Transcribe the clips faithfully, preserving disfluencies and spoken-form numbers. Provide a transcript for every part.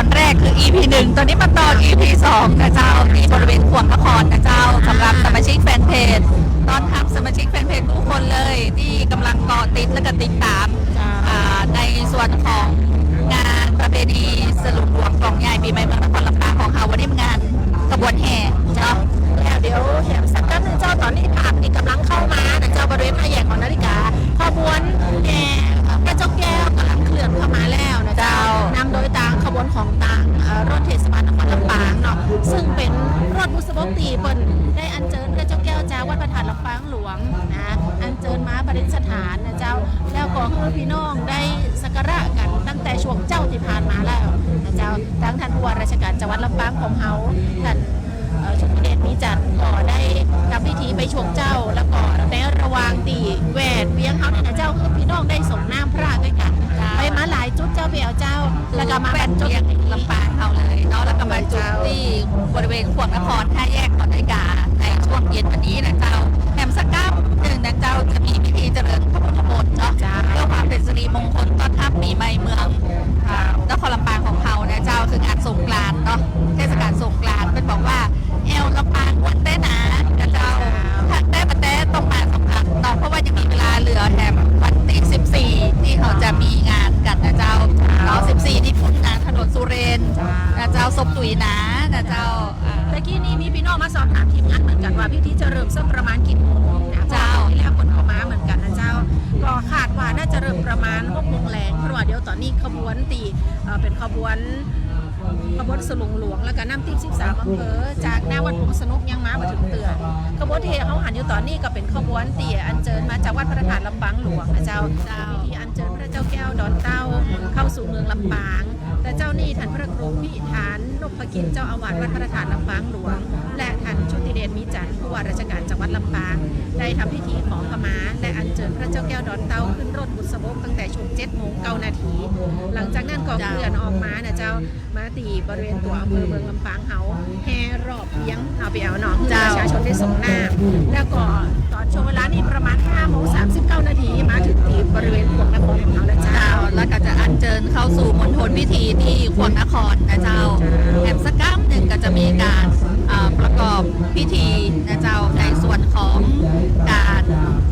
ตอนแรกคือ อีพี หนึ่ง ตอนนี้มาต่อ อีพี สอง นะเจ้า ที่บริเวณข่วงนครนะเจ้า สำหรับสมาชิกแฟนเพจ ต้อนรับสมาชิกแฟนเพจทุกคนเลย ตี้ก่ำลังเกาะติดและก็ติดต๋าม เจ้า อ่า ในส่วนของงานประเพณีสลุงหลวงก๋องใหญ่ปี๋ใหม่เมืองนครลำปางของเฮา วันนี้งานขบวนแห่เนาะ แล้วเดี๋ยวแหมสักแป๊บนึ่งเจ้า ต๋อนนี้ภาพตี้ก่ำลังเข้ามานะเจ้า บริเวณห้าแยกหอนาฬิกา ขบวนแห่พระเจ้าแก้วก่ำลังเคลื่อนเข้ามาแล้วนะเจ้า เจ้า นำโดยตางขบวนของตาง เอ่อ รถเทศบาลนครลำปางเนาะ ซึ่งเป๋นรถบุษบกตี้เปิ้นได้อัญเจิญพระเจ้าแก้วจากวัดพระธาตุลำปางหลวงนะ อัญเจิญมาประดิษฐานนะเจ้า แล้วก็หื้อพี่น้องได้สักการะกั๋นตั้งแต่ช่วงเจ๊าตี้ผ่านมาแล้วนะเจ้า ตางท่านผู้ว่าราชการจังหวัดลำปางของเฮา ท่าน เอ่อ ชุติเดช มีจันทร์ ก็ได้ทำพิธีไปช่วงเจ๊า แล้วก็ในระหว่างตี้แวดเวียงเฮาเนี่ยนะเจ้า หื้อพี่น้องได้สรงน้ำพระตวยกั๋น เจ้า ไปมาหลายจุดเจ้า ไปเอาเจ้า แล้วก็มาบรรจบ ลำปางเฮาเลยเนาะ แล้วก็มาจุดตี้บริเวณข่วงนครห้าแยกหอนาฬิกา ในช่วงเย็นวันนี้นะเจ้า แหมสักแป๊บนึ่งนะเจ้า จะมีพิธีเจริญพระพุทธมนต์เนาะ เจ้า เพื่อความเป๋นสิริมงคลต้อนรับปี๋ใหม่เมือง อ่า นครลำปางของเฮานะเจ้า คืองานสงกรานต์เนาะ เทศกาลสงกรานต์ เปิ้นบอกว่า แอ่วลำปางม่วนแต๊หนานะเจ้า ถ้าแต๊บ่แต๊ต้องมาสัมผัสเนาะ เพราะว่ายังมีเวลาเหลือแถมวันตี้ สิบสี่ ตี้เฮาจะมีงานกั๋นนะเจ้า เนาะ สิบสี่ ตี้พุ้นนะ ถนนสุเรนทร์นะเจ้า ศพตุ๋ยหนานะเจ้า อ่า ตะกี้นี้มีพี่น้องมาสอบถามทีมงานเหมือนกั๋นว่าพิธีจะเริ่มสักประมาณกี่โมงนะ เจ้า เพราะว่าตอนนี้แล้วคนเข้ามาเหมือนกั๋นนะเจ้า ก็คาดว่าน่าจะเริ่มประมาณหกโมงแลง เพราะว่าเดี๋ยวตอนนี้ขบวนตี้ เอ่อ เป๋นขบวน ขบวนสลุงหลวง แล้วก็น้ำทิพย์สิบสามอำเภอ จากหน้าวัดพงสนุกยังมาบ่ถึงเตื้อ ขบวนตี้เฮาหันอยู่ต๋อนนี้ก็เป๋นขบวนตี้อัญเจิญมาจากวัดพระธาตุลำปางหลวงนะเจ้า เจ้า พิธีอัญเจิญพระเจ้าแก้วดอนเต้าเข้าสู่เมืองลำปาง แต่เจ้านี่ท่านพระครูวิธานนพกิจเจ้าอาวาสวัดพระธาตุลำปางหลวง และท่านชุติเดช มีจันทร์ ผู้ว่าราชการจังหวัดลำปาง ได้ทำพิธีขอขมา และอัญเจิญพระเจ้าแก้วดอนเต้าขึ้นรถบุษบกตั้งแต่ช่วงเจ็ดโมงเก้านาที หลังจากนั้นก็ เจ้า เคลื่อนออกมานะเจ้า มาตี้บริเวณตั๋วอำเภอเมืองลำปางเฮา แห่รอบเวียง เอาไปเอาเนาะ เจ้า ประชาชนได้สรงน้ำ แล้วก็ต๋อนช่วงเวลานี้ประมาณห้าโมงสามสิบเก้านาที มาถึงตี้บริเวณข่วงนครของเฮาแล้วเจ้า เจ้า แล้วก็จะอัญเจิญเข้าสู่มณฑลพิธีตี้ข่วงนครนะเจ้า เจ้า แหมสักแป๊บนึ่งก็จะมีก๋าน อ่า ประกอบพิธีนะเจ้า ในส่วนของก๋าน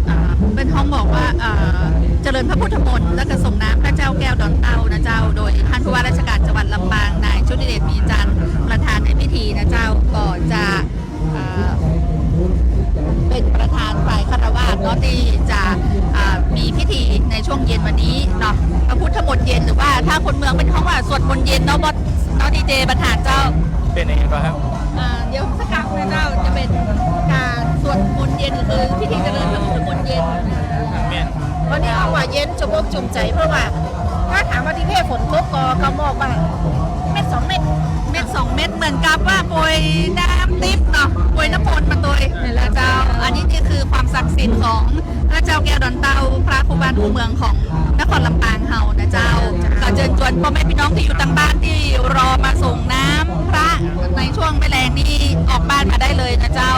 อ่า เปิ้นฮ้องบอกว่า อ่า เจริญพระพุทธมนต์ แล้วก็สรงน้ำพระเจ้าแก้วดอนเต้านะเจ้า โดยท่านผู้ว่าราชการจังหวัดลำปาง นายชุติเดช มีจันทร์ ประธานในพิธีนะเจ้า ก็จะ อ่า เป๋นประธานฝ่ายฆราวาสเนาะ ตี้จะ อ่า มีพิธีในช่วงเย็นวันนี้เนาะ พระพุทธมนต์เย็น หรือว่าถ้าคนเมืองเปิ้นฮ้องว่าสวดมนต์เย็นเนาะ บอส เนาะ ดีเจ บรรหารเจ้า เป๋นยังไงบ้างครับ อ่า เดี๋ยวสักครั้งนะเจ้า จะเป๋นก๋านสวดมนต์เย็น คือพิธีเจริญพระพุทธมนต์เย็น แม่น วันนี้เอาว่าเย็นจุกอกจุ่มใจ๋ เพราะว่าถ้าถามว่าตี้เพ่ฝนตกก็ ก็หมอกว่าเม็ดสองเม็ด เม็ดสองเม็ด เหมือนกับว่าโปรยน้ำทิพย์เนาะ โปรยน้ำมนต์มาตวย นั่นแหละเจ้า อันนี้นี่คือความศักดิ์สิทธิ์ของพระเจ้าแก้วดอนเต้า พระคู่บ้านคู่เมืองของนครลำปางเฮานะเจ้า ก็เจิญจวนป้อแม่ปี้น้องตี้อยู่ตางบ้านตี้รอมาสรงน้ำพระในช่วงแม่แลงนี่ออกบ้านมาได้เลยนะเจ้า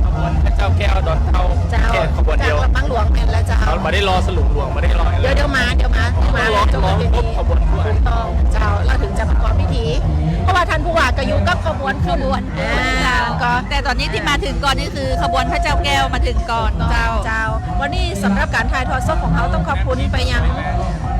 ขบวนพระเจ้าแก้วดอนเต้า เจ้า แค่ขบวนเดียว จากลำปางหลวงแม่นแล้วเจ้า เฮาบ่ได้รอสลุงหลวง บ่ได้รอ เดี๋ยว เดี๋ยวมา เดี๋ยวมา เดี๋ยวมา ต้องรอ จน รอ ถึง ครบขบวนก่อน ถูกต้องเจ้า แล้วถึงจะประกอบพิธี เพราะว่าท่านผู้ว่าก็อยู่กับขบวน ขบวน อ่า ก็ แต่ต๋อนนี้ตี้มาถึงก่อนนี่คือขบวนพระเจ้าแก้วมาถึงก่อนเจ้า เจ้า วันนี้สำหรับก๋านถ่ายทอดสดของเฮาต้องขอบคุณไปยัง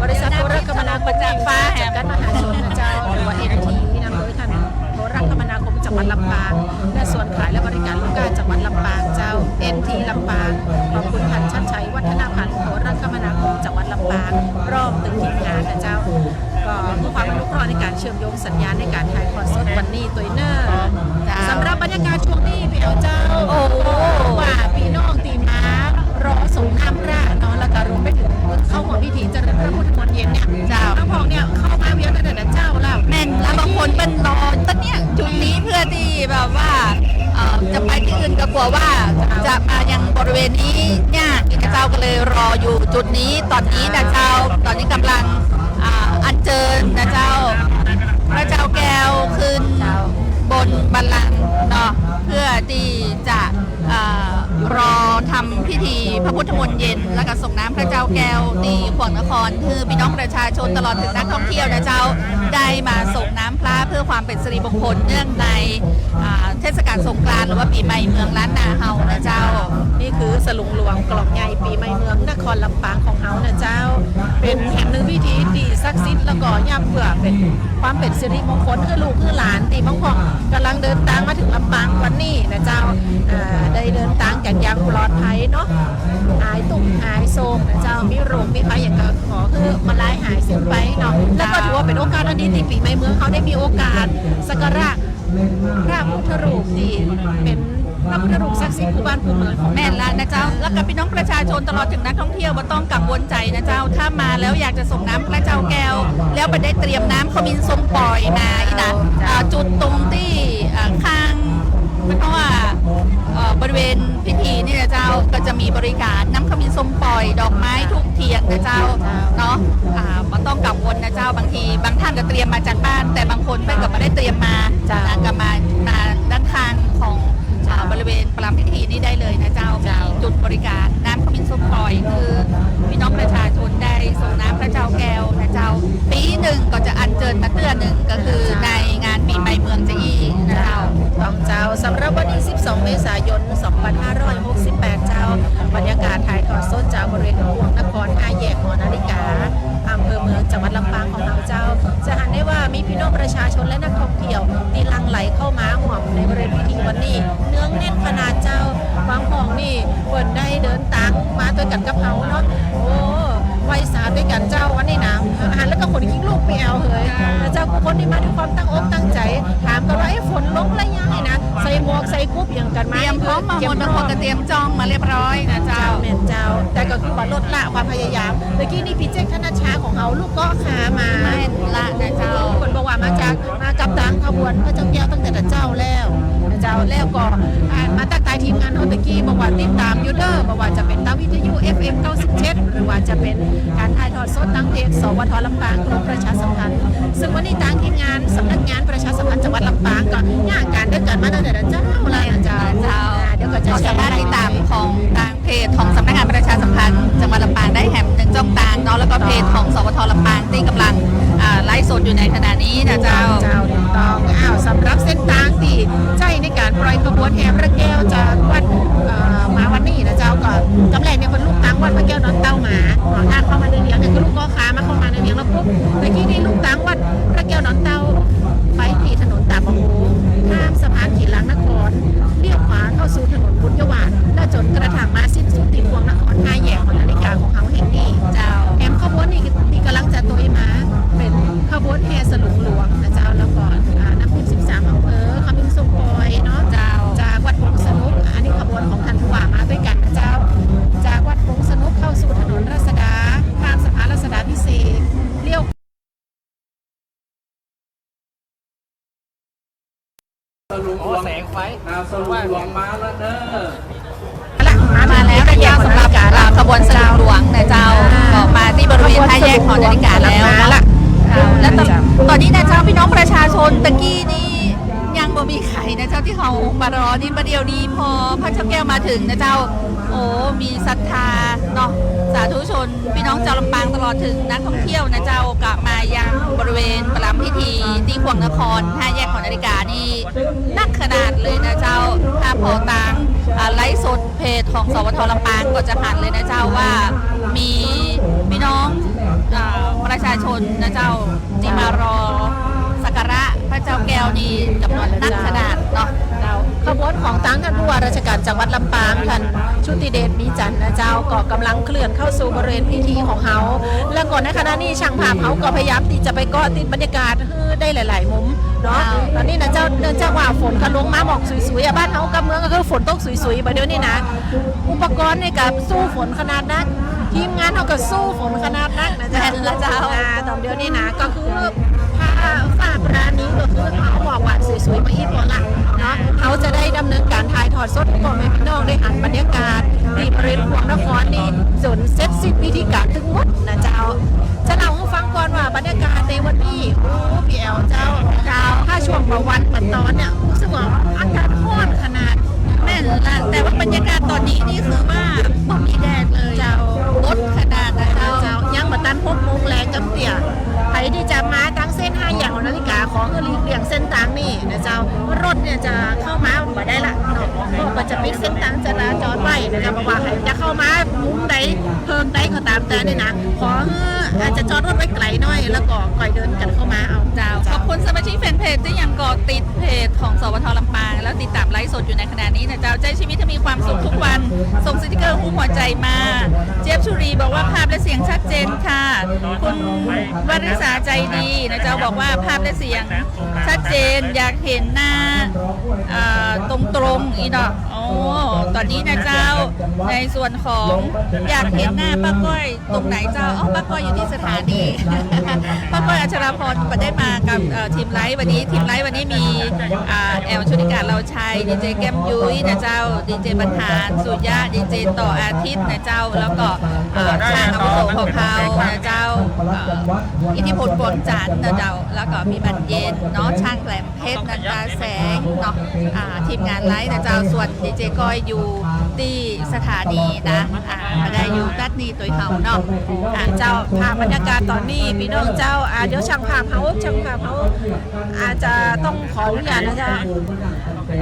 บริษัทโทรคมนาคม จากฟ้าแหม จำกัดมหาชนนะเจ้า หรือว่า เอ็นที นำโดยท่านโทรคมนาคมจังหวัดลำปาง และส่วนขายและบริการลูกค้าจังหวัดลำปางเจ้า เอ็นที ลำปาง ขอบคุณท่านชัดชัย วัฒนพันธ์ โทรคมนาคมจังหวัดลำปาง พร้อมตึงทีมงานนะเจ้า ก็เพื่อความอนุเคราะห์ในก๋านเชื่อมโยงสัญญาณในก๋านถ่ายทอดสดวันนี้ตวยเน่อ เจ้า สำหรับบรรยากาศช่วงนี้เปียวเจ้า โอ้โห ว่าปี้น้องตี้มารอสรงน้ำพระเนาะ แล้วก็รวมไปถึงเข้าร่วมพิธีเจริญพระพุทธมนต์เย็นเนี่ย เจ้า บางพวกเนี่ยเข้ามาเวียงตั้งแต่เจ้าแล้ว แม่น แล้วบางคนเปิ้นรอตั้งเนี่ยจุดนี้เพื่อตี้แบบว่า เอ่อ จะไปตี้อื่นก็กั๋วว่าจะมายังบริเวณนี้ยากนะเจ้า ก็เลยรออยู่จุดนี้ ต๋อนนี้นะเจ้า ต๋อนนี้ก่ำลัง อ่า อัญเจิญนะเจ้า พระเจ้าแก้วขึ้นบนบัลลังก์เนาะ เพื่อตี้จะ อ่า รอทำพิธีพระพุทธมนต์เย็น แล้วก็สรงน้ำพระเจ้าแก้วตี้ข่วงนคร คือปี้น้องประชาชนตลอดถึงนักท่องเที่ยวนะเจ้า ได้มาสรงน้ำพระ เป็นสิริมงคลเนื่องใน อ่า เทศกาลสงกรานต์หรือว่าปี๋ใหม่เมืองล้านนาเฮานะเจ้า นี่คือสลุงหลวงกล่องใหญ่ปี๋ใหม่เมืองนครลำปางของเฮานะเจ้า เป๋นแหมหนึ่งพิธีตี้ศักดิ์สิทธิ์ แล้วก็ย้ำเปื้อเป๋นความเป๋นสิริมงคลหื้อลูกหื้อหลานตี้บางพ่องก่ำลังเดินตางมาเถิงลำปางวันนี้นะเจ้า อ่า ได้เดินตางกั๋นอย่างปลอดภัยเนาะ หายตุ๊กข์หายโศกนะเจ้า มีโรคมีภัยหยังก็ขอหื้อมันลายหายสิ้นไปเนาะ แล้วก็ถือว่าเป๋นโอกาสอันดีตี้ปี๋ใหม่เมืองเฮาได้มีโอกาสสักการะพระพุทธรูปตี้เป๋นพระพุทธรูปศักดิ์สิทธิ์คู่บ้านคู่เมืองของ แม่นละนะเจ้า แล้วก็ปี้น้องประชาชนตลอดเถิงนักท่องเที่ยวบ่ต้องกังวลใจ๋นะเจ้า ถ้ามาแล้วอยากจะส่งน้ำพระเจ้าแก้ว แล้วบ่ได้เตรียมน้ำขมิ้นส้มป่อยมาอี้นะ อ่า จุดตรงตี้ อ่า ข้าง เพราะว่า เอ่อ บริเวณพิธีนี่นะเจ้า ก็จะมีบริการน้ำขมิ้นส้มป่อย ดอกไม้ธูปเทียนนะเจ้า เนาะ อ่า บ่ต้องกังวลนะเจ้า บางทีบางท่านก็เตรียมมาจากบ้าน แต่บางคนเปิ้นก็บ่ได้เตรียมมา เจ้า นะ ก็มา มาด้านข้างของ อ่า บริเวณประลำพิธีนี่ได้เลยนะเจ้า เจ้า มีจุดบริการน้ำขมิ้นส้มป่อย คือปี้น้องประชาชนได้ส่งน้ำพระเจ้าแก้วนะเจ้า ปี๋นึ่งก็จะอัญเจิญมาเตื้อนึ่ง ก็คือในงานปี๋ใหม่เมืองจะอี้นะเจ้า ต้องเจ้า สำหรับวันนี้ สิบสอง เมษายน สองพันห้าร้อยหกสิบแปด เจ้า บรรยากาศถ่ายทอดสดจากบริเวณขวงนคร ห้าแยกหอนาฬิกา อำเภอเมือง จังหวัดลำปางของเฮาเจ้า จะหันได้ว่ามีปี้น้องประชาชนและนักท่องเที่ยวตี้หลั่งไหลเข้ามาฮ่วมในบริเวณพิธีวันนี้ เนืองแน่นขนาดเจ้า บางพ่องนี่เปิ้นได้เดินตางมาตวยกั๋นกับเฮาเนาะ โอ้ ไหว้สาตวยกั๋นเจ้าวันนี้นะ หันแล้วก็ขนคิงลุกปี้แอ๋วเหย เจ้า กู้คนนี่มาด้วยความตั้งอกตั้งใจ๋ ถามกั๋นว่า เอ๊ะ ฝนลงแล้วยังไงนะ ใส่หมวกใส่กุ๊บหยังกั๋นมา เตรียมพร้อมมาหมด บางคนก็เตรียมจองมาเรียบร้อยนะเจ้า เจ้า แม่นเจ้า แต่ก็คือว่าลดละความพยายาม เมื่อกี้นี่ปี้เจ๊กธนชชาของเฮา ลูกเกาะขามา แม่นละนะเจ้า เปิ้นบอกว่ามาจาก มากับตางขบวนพระเจ้าแก้วตั้งแต่ตะเจ๊าแล้วนะเจ้า แล้วก็ อ่า มาตั๊กตายทีมงานเฮาตะกี้ บ่ว่าติดต๋ามอยู่เน่อ บ่ว่าจะเป๋นตางวิทยุ เอฟเอ็ม เก้าสิบเจ็ด หรือว่าจะเป๋นก๋านถ่ายทอด สดตางเพจ สวท ลำปาง กรมประชาสัมพันธ์ ซึ่งวันนี้ตางทีมงานสำนักงานประชาสัมพันธ์จังหวัดลำปางก็ย่างก๋านตวยกั๋นมาตั้งแต่เจ๊าแล้วนะเจ้า เจ้า อ่า เดี๋ยวก็จะ ก็สามารถติดต๋ามของตางเพจของสำนักงานประชาสัมพันธ์จังหวัดลำปางได้แหมหนึ่งจ้องตางเนาะ แล้วก็เพจของ สวท ลำปางตี้ก่ำลัง อ่า ไลฟ์สดอยู่ในขณะนี้นะเจ้า เจ้า ถูกต้อง อ้าว สำหรับเส้นตางตี้ใจ๊ในก๋านปล่อยขบวนแห่พระแก้วจากวัด เอ่อ มาวันนี้นะเจ้า ก็กำแรกเนี่ยเปิ้นลุกตางวัดพระแก้วดอนเต้ามา เอ่อ ถ้าเข้ามาในเวียงเนี่ยคือลุกเกาะขามาเข้ามาในเวียงแล้วปุ๊บ เมื่อกี้นี่ลุกตางวัดพระแก้วดอนเต้า ไปตี้ถนนตาดบ่าโฮง ข้ามสะพานขีหลังนคร เลี้ยวขวาเข้าสู่ถนนบุญยวาท แล้วจ๋นกระทั่งมาสิ้นสุดตี้ขวงนคร ห้าแยกหอนาฬิกาของเฮาแห่งนี้ เจ้า แหมขบวนนี่ตี้ก่ำลังจะตวยมา เป๋นขบวนแห่สลุงหลวงนะเจ้า แล้วก็ อ่า น้ำทิพย์สิบสามอำเภอ ขมิ้นส้มป่อยเนาะ เจ้า จากวัดปงสนุก อันนี้ขบวนของต้านผู้ว่ามาตวยกั๋นนะเจ้า จากวัดปงสนุกเข้าสู่ถนนรัชดา ข้ามสะพานรัชดาภิเษก เลี้ยว โอ้ แสงไฟ อ่า สลุงหลวงมาแล้วเน่อ มาแล้วนะเจ้า สำหรับ อ่า ขบวนสลุงหลวงนะเจ้า อ่า ก็มาตี้บริเวณห้าแยกหอนาฬิกาแล้ว มาละ เจ้า แล้วต๋อน ต๋อนนี้นะเจ้า ปี้น้องประชาชนตะกี้นี่ยังบ่มีใผนะเจ้าตี้เฮามารอ นี่บ่าเดี่ยวนี้พอพระเจ้าแก้วมาเถิงนะเจ้า โอ้ มีศรัทธาเนาะ สาธุชน ปี้น้องจาวลำปางตลอดเถิงนักท่องเที่ยวนะเจ้า ก็มายังบริเวณประลำพิธีตี้ขวงนคร ห้าแยกหอนาฬิกานี่นักขนาดเลยนะเจ้า ถ้าผ่อตาง อ่า ไลฟ์สดเพจของ สวท ลำปางก็จะหันเลยนะเจ้า ว่ามีปี้น้อง อ่า ประชาชนนะเจ้า ตี้มารอสักการะพระเจ้าแก้วนี่จ๋ำนวนนักขนาดเนาะ เจ้า ขบวนของตางต้านผู้ว่าราชการจังหวัดลำปาง ต้านชุติเดช มีจันทร์นะเจ้า ก็ก่ำลังเคลื่อนเข้าสู่บริเวณพิธีของเฮา แล้วก็ในขณะนี้ช่างภาพเฮาก็พยายามตี้จะไปเกาะติดบรรยากาศหื้อได้หลายๆ มุมเนาะ เจ้า ต๋อนนี้นะเจ้า เนื่องจากว่าฝนก็ลงมาหมอกสุยๆ อ่ะ บ้านเฮากับเมืองก็คือฝนตกสุยๆ บ่าเดี่ยวนี้นะ อุปกรณ์นี่ก็สู้ฝนขนาดนัก ทีมงานเฮาก็สู้ฝนขนาดนักนะเจ้า แม่นละเจ้า อ่า ต๋อนเดี๋ยวนี้นะ ก็คือ ฟ้า ฟ้าปราณีก็คือเฮาหมอกหวานสวยๆ มาอี้ปอละเนาะ เฮาจะได้ดำเนินก๋านถ่ายทอดสดให้พ่อแม่ปี้น้องได้หันบรรยากาศตี้บริเวณขวงนครนี่จ๋นเสร็จสิ้นพิธีก๋านตึงหมดนะเจ้า จะเล่าหื้อฟังก่อนว่าบรรยากาศในวันนี้ โอ้ ปี้แอ๋วเจ้า เจ้า ถ้าช่วงบ่าวันบ่าต๋อนเนี่ย รู้สึกว่าอากาศฮ้อนขนาด แม่นละ แต่ว่าบรรยากาศต๋อนนี้นี่คือว่าบ่มีแดดเลย เจ้า บดขนาดนะเจ้า เจ้า ยังบ่ตันหกโมงแลงกำเตี้ย ใผตี้จะมาตางเส้นห้าแยกหอ นาริก๋า ขอหื้อหลีกเลี่ยงเส้นตางนี้นะเจ้า รถเนี่ยจะเข้ามาบ่ได้ละเนาะ ก็จะปิดเส้นตางจราจรไว้นะเจ้า บ่ว่าใผจะเข้ามามุมใด เพิงใดก็ต๋ามแต่นี่นะ ขอหื้ออาจจะจอดรถไว้ไก๋หน้อย แล้วก็ก่อยเดินกั๋นเข้ามาเอา เจ้า ขอบคุณสมาชิกแฟนเพจตี้ยังเกาะติดเพจของ สวท ลำปาง แล้วติดต๋ามไลฟ์สดอยู่ในขณะนี้นะเจ้า ใจ๊ชีวิตหื้อมีความสุขทุกวัน ส่งสติกเกอร์ฮูปหัวใจ๋มา เจี๊ยบชุรีบอกว่าภาพและเสียงชัดเจนค่ะ คุณวริษาใจดีนะเจ้า บอกว่าภาพและเสียงชัดเจน อยากเห็นหน้า เอ่อ ตรงๆ อี้เนาะ โอ้ ต๋อนนี้นะเจ้า ในส่วนของอยากเห็นหน้าป้าก้อยตรงไหนเจ้า อ๋อ ป้าก้อยอยู่ตี้สถานี ป้าก้อยอัชราพรบ่ได้มากับ เอ่อ ทีมไลฟ์วันนี้ ทีมไลฟ์วันนี้มี อ่า แอล ชลนิการ ลาวชัย ดีเจแก้มยุ้ยนะเจ้า ดีเจบรรหาร สุยะ ดีเจต่ออาทิตย์นะเจ้า แล้วก็ เอ่อ ช่างอาวุโสของเฮานะเจ้า เอ่อ อิทธิพล กวงจันทร์นะเจ้า แล้วก็มีบรรเย็นเนาะ ช่างแหลมเพชร นันตาแสงเนาะ อ่า ทีมงานไลฟ์นะเจ้า ส่วนดีเจก้อยอยู่ตี้สถานีนะ อ่า บ่ได้อยู่ตั๊ดนี้ตวยเฮาเนาะ อ่า เจ้า ภาพบรรยากาศต๋อนนี้ ปี้น้องเจ้า อ่า เดี๋ยวช่างภาพเฮา ช่างภาพเฮา อาจจะต้องขออนุญาตนะเจ้า